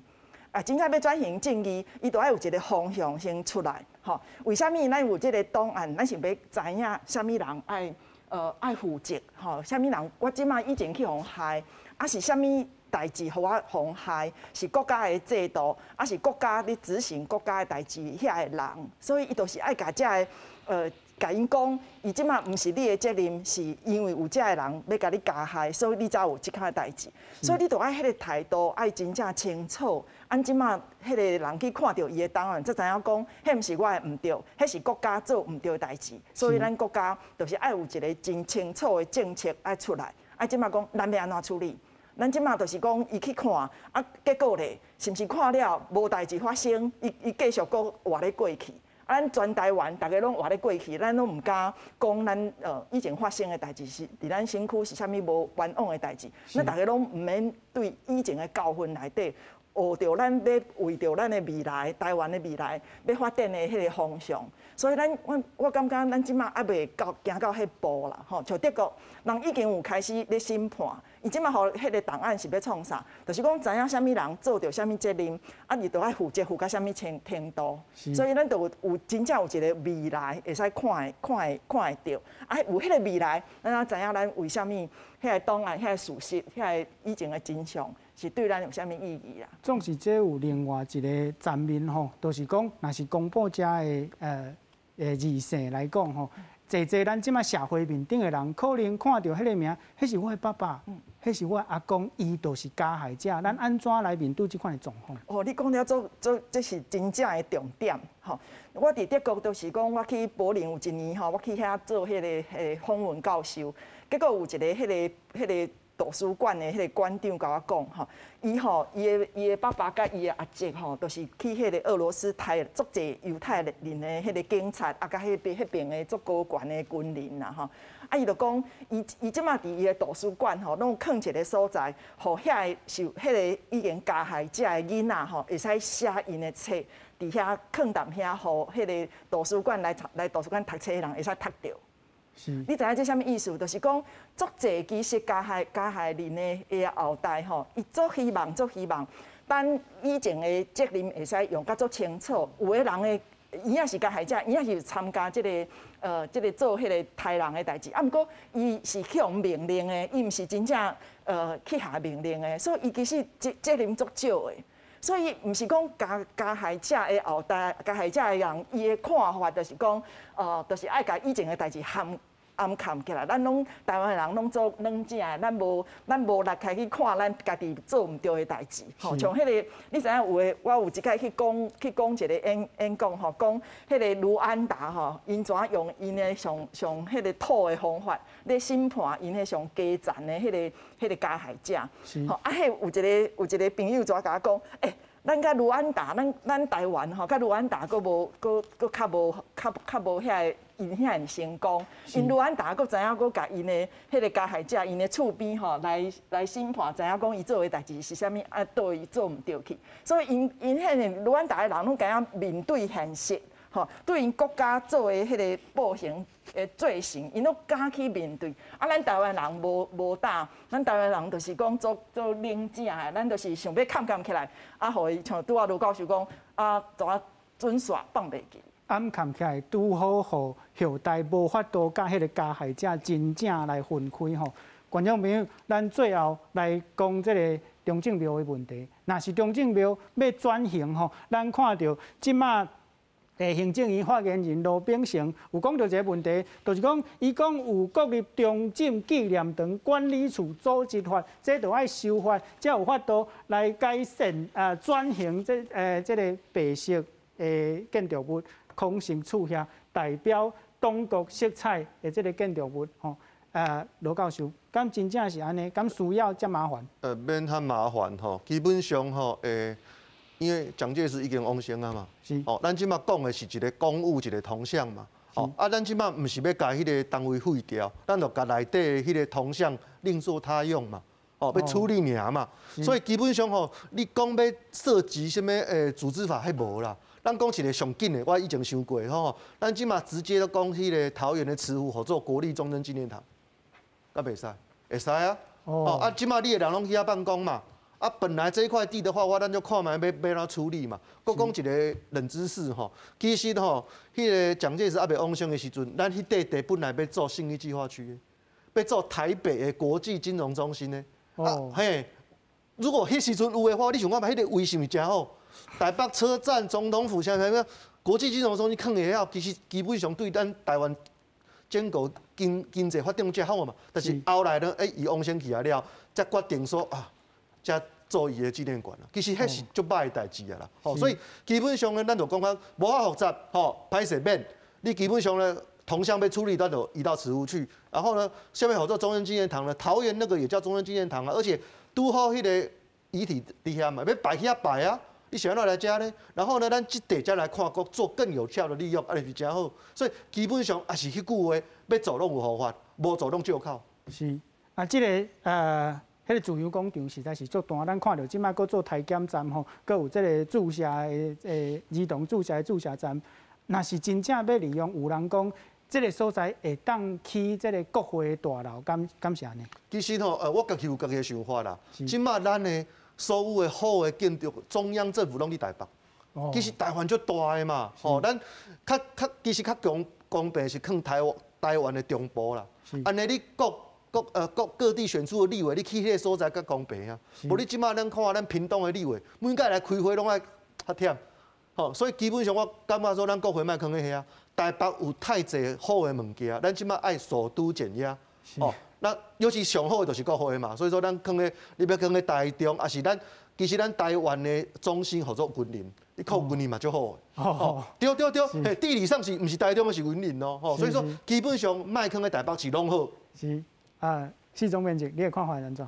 啊，真正欲轉型正義，伊著愛有一个方向先出來，吼。為啥物咱有這个檔案？咱是欲知影啥物人愛負責，吼？啥物人我這擺以前去予害？啊是啥物代誌予我予害？是國家的制度，抑是國家咧執行國家的代誌遐个人，所以伊就是愛共這个共𪜶講，伊這擺毋是你的責任，是因為有這个人欲共你加害，所以你才有這款代誌。所以你著愛彼个態度愛真正清楚。按這擺彼个人去看著伊的檔案，才知影講，彼毋是我的毋對，彼是國家做毋對的代誌。所以咱國家就是愛有一个真清楚的政策愛出來。啊，這擺講咱欲按怎處理？咱這擺就是講，伊去看，啊，結果咧，是毋是看了無代誌發生？伊繼續閣活咧過去。啊，咱全台灣逐家攏活咧過去，咱攏毋敢講咱以前發生的代誌是佇咱身軀是啥物無冤枉的代誌。咱逐家攏毋免對以前的教訓內底學著咱欲為著咱的未來，台灣的未來欲發展的彼个方向。所以咱我感覺咱這擺猶未到行到彼步啦，吼，像德國人已經有開始咧審判，伊這擺予彼个檔案是欲創啥？就是講知影啥物人做著啥物責任，啊，伊著愛負責負到啥物程度。所以咱著有真正有一个未來會使看會著，啊，有彼个未來，咱才知影咱為啥物彼个檔案、彼个事實、彼个以前的真相是對咱有啥物意義啦。總是這有另外一个層面吼，就是講，若是公布遮的二世來講吼，濟濟咱這擺社會面頂的人，可能看著彼个名，彼是我的爸爸，彼是我的阿公，伊就是加害者。咱按怎來面對這款的狀況？哦，你講了足足，這是真正的重點吼。我佇德國就是講，我去柏林有一年吼，我去遐做彼个訪問教授，結果有一个彼个圖書館的彼个館長共我講吼，伊吼伊的爸爸佮伊的阿叔吼，就是去彼个俄羅斯刣足濟猶太人的彼个警察，啊，佮彼邊的足高懸的軍人啦吼。啊，伊就講，伊這擺佇伊的圖書館吼，攏囥一个所在，予遐個受彼个已經加害者的囡仔吼，會使寫𪜶的冊，佇遐囥踮遐，予彼个圖書館來圖書館讀冊的人會使讀著。你知影這啥物意思？就是講，足濟其實加害人的後代吼，伊足希望，足希望，咱以前的責任會使用甲足清楚。有的人的伊也是加害者，伊也是參加這个做彼个刣人的代誌。啊，毋過伊是去予命令的，伊毋是真正去下命令的，所以伊其實責任足少的。所以毋是講加害者的後代、加害者的人，伊的看法就是講，就是愛共以前的代誌掩藏起來，咱攏台灣人攏做軟正的，咱無力開去看咱家己做毋對的代誌。吼，像彼个，你知影有的，我有一擺去講一个演講吼，講彼个盧安達吼，𪜶怎用𪜶的上彼个土的方法咧審判𪜶彼上低層的彼个加害者。吼，啊，彼有一个朋友怎共我講，欸，咱佮盧安達，咱台灣吼，佮盧安達閣無，閣較無遐个。𪜶遐爾成功，𪜶盧安達閣知影，閣共𪜶的彼个加害者，𪜶的厝邊吼來審判，知影講伊做的代誌是啥物，啊，佗位做毋對去。所以𪜶彼个盧安達的人攏知影面對現實，吼，對𪜶國家做的彼个暴行的罪行，𪜶攏敢去面對。啊，咱台灣人無膽，咱台灣人就是講足冷靜的，咱就是想欲崁崁起來，啊，予伊像拄仔盧教授講，啊，怎準煞放袂記。掩藏起來，拄好予後代無法度佮彼个加害者真正來分開吼。觀眾朋友，咱最後來講這个中正廟的問題。若是中正廟欲轉型吼，咱看著這馬行政院發言人羅秉成有講著一个問題，就是講伊講有國立中正紀念堂管理處組織法，這著愛修法，才有法度來改善啊轉型這个白色的建築物，空心厝遐代表黨國色彩的這个建築物吼。羅教授，敢真正是按呢？敢需要遮麻煩？免遐麻煩吼，基本上吼，因為蔣介石已經往生啊嘛，哦，咱這馬講的是一个公務一个銅像嘛，哦，啊，咱這馬毋是欲共彼个單位廢掉，咱就共內底的彼个銅像另作他用嘛，哦，欲處理爾嘛，所以基本上吼，你講欲涉及啥物組織法，彼無啦。咱講一个上緊的，我以前想過吼，咱這馬直接都講彼个桃園的慈湖，予做國立中正紀念堂，敢袂使？會使啊。哦，啊，這馬你的人攏去遐辦公嘛。啊，本來這塊地的話，我咱就看覓欲按怎處理嘛。閣講一个冷知識吼，其實吼，彼个蔣介石猶未往生的時陣，咱彼塊地本來欲做信義計畫區，欲做台北的國際金融中心的。哦。嘿，如果彼時陣有的話，你想看覓，彼个位是毋是誠好？台北車站、總統府，啥啥物國際金融中心囥佇遐，其實基本上對咱台灣整個經濟發展誠好嘛。但是後來呢，伊往生去啊了，才決定說啊，才做伊的紀念館啦。其實彼是足歹的代誌啊啦。吼，所以基本上呢，咱就講較無遐複雜，吼，歹勢免。你基本上呢，銅像欲處理，咱就移到慈湖去。然後呢，啥物予做中正紀念堂呢，桃園那個也叫中正紀念堂啊，而且拄好彼個遺體佇遐嘛，欲擺去遐擺啊。你是按怎來遮呢？然後呢，咱這塊才來看，閣做更有效的利用，按呢是誠好。所以基本上也是彼句話，欲做攏有方法，無做攏借口。是啊，這个彼个自由廣場實在是足大，咱看著這擺閣做台檢站吼，閣有這个注射的兒童注射的注射站。若是真正欲利用，有人講這个所在會當起這个國會大樓，敢是按呢？其實吼，我家己有家己的想法啦。這擺咱的所有的好的建築，中央政府攏佇台北。其實台灣足大的嘛，吼，咱較較其實較公平是囥台灣的中部啦。按呢你各地選出的立委，你去彼个所在較公平啊。無你這擺咱看咱屏東的立委，每屆來開會攏愛較忝，吼，所以基本上我感覺說，咱國會莫囥佇遐。台北有太濟好的物件，咱這擺愛首都減壓，哦。那尤其上好的就是國會嘛，所以說咱囥咧，你欲囥咧台中，抑是咱其實咱台灣的中心予做雲林，你靠雲林嘛足好的。哦，對對對，嘿，地理上是毋是台中，是雲林咯，吼，所以說基本上莫囥咧台北市攏好。是啊，施總編輯，你的看法是按怎？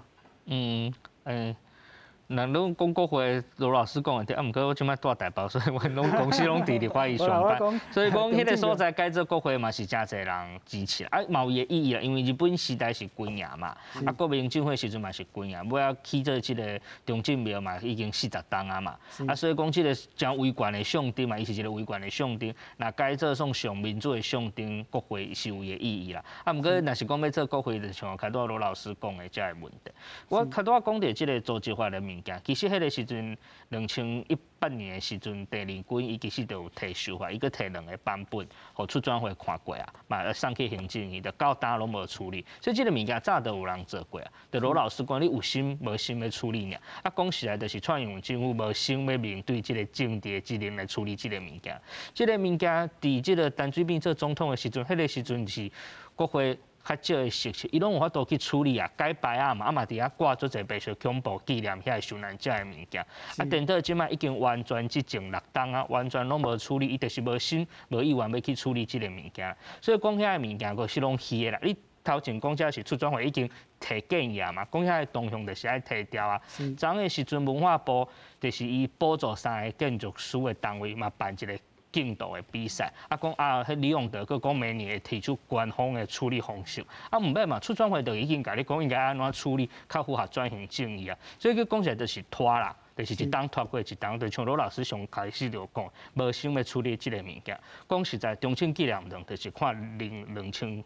人攏講國會，羅老師講的對，啊，毋過我這擺住台北，所以阮攏公司攏佇立法院上班，所以講彼个所在改做國會嘛是誠濟人支持，啊，嘛有伊的意義啦，因為日本時代是軍營嘛，啊，國民政府時陣嘛是軍營，尾仔起做這个中正廟嘛已經40冬啊嘛，啊，所以講這个誠威權的象徵嘛，伊是一个威權的象徵，若改做算上民主的象徵，國會是有伊的意義啦。啊，毋過若是講欲做國會，就像較拄仔羅老師講的遮个問題，我較拄仔講著這个組織法的物件，其實彼个時陣2018年的時陣，鄭麗君伊其實就有提修法，伊閣提兩个版本，予促轉會看過啊，嘛送去行政院，就到今攏無處理，所以這个物件早就有人做過啊。就羅老師講，你有心無心欲處理爾？啊，講實在，就是蔡英文政府無心欲面對這个政治的責任來處理這个物件。這个物件佇這个陳水扁做總統的時陣，彼个時陣是國會較少的席次，伊攏有法度去處理啊，改牌仔嘛，啊嘛佇遐掛足濟白色恐怖紀念遐受難者的物件。啊，顛倒這擺已經完全執政6冬啊，完全攏無處理，伊就是無心無意願欲去處理這个物件。所以講遐个物件，閣是攏虛的啦。你頭前講這是促轉會已經提建議啊嘛，講遐个動向就是愛提掉啊。昨昏的時陣，文化部就是伊補助三个建築師的單位嘛，辦一个競圖的比賽，啊講啊，彼李永得閣講明年會提出官方的處理方式，啊毋免嘛，促轉會就已經共你講應該按怎處理，較符合轉型正義啊，所以閣講起來就是拖啦，就是一冬拖過一冬，就像羅老師上開始就講，無想欲處理這个物件。講實在，中正紀念堂就是看零兩千。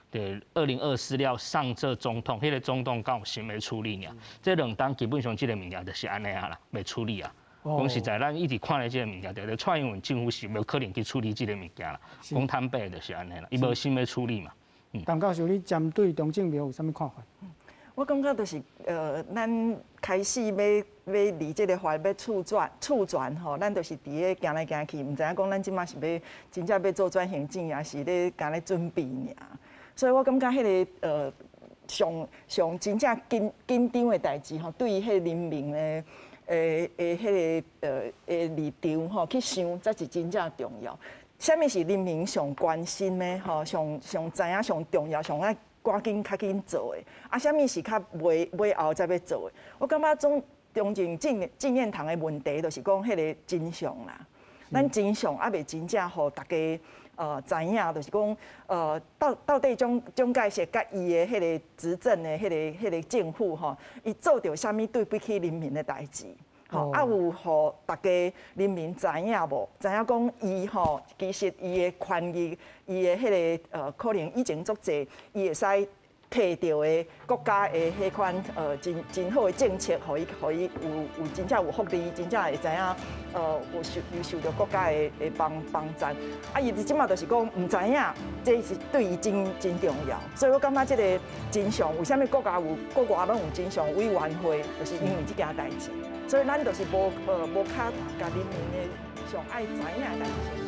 對，2024了上這總統，彼个總統敢有心欲處理爾？這兩冬基本上這个物件就是按呢啊啦，袂處理啊。講實在，咱一直看咧這个物件，就是蔡英文政府是無可能去處理這个物件啦。講坦白就是按呢啦，伊無心欲處理嘛。陳教授，你針對中正廟有啥物看法？我感覺就是咱開始欲立這个法欲促轉吼，咱就是佇咧行來行去，毋知影講咱這馬是欲真正欲做轉型正義，抑是咧干焦準備爾。所以我感覺彼个上上真正緊緊張的代誌吼，對於彼个人民的彼个的立場吼去想，才是真正重要。啥物是人民上關心的吼？上上知影上重要，上愛趕緊較緊做的，啊，啥物是較尾尾後才欲做的？我感覺總中正紀念堂的問題，就是講彼个真相啦。咱真相猶未真正予大家知影，就是講到底蔣介石佮伊的彼个執政的彼个政府吼，伊做著啥物對不起人民的代誌？吼，啊有予大家人民知影無？知影講伊吼，其實伊的權力，伊的彼个可能以前足濟，伊會使提著的國家的彼款真真好的政策，予伊有真正有福利，真正會知影有受著國家的幫贊。啊，伊這馬就是講毋知影，這是對伊真真重要。所以我感覺這个真相，為啥物國家有國外攏有真相委員會，就是因為這件代誌。所以咱就是無較共人民的上愛知影的代誌。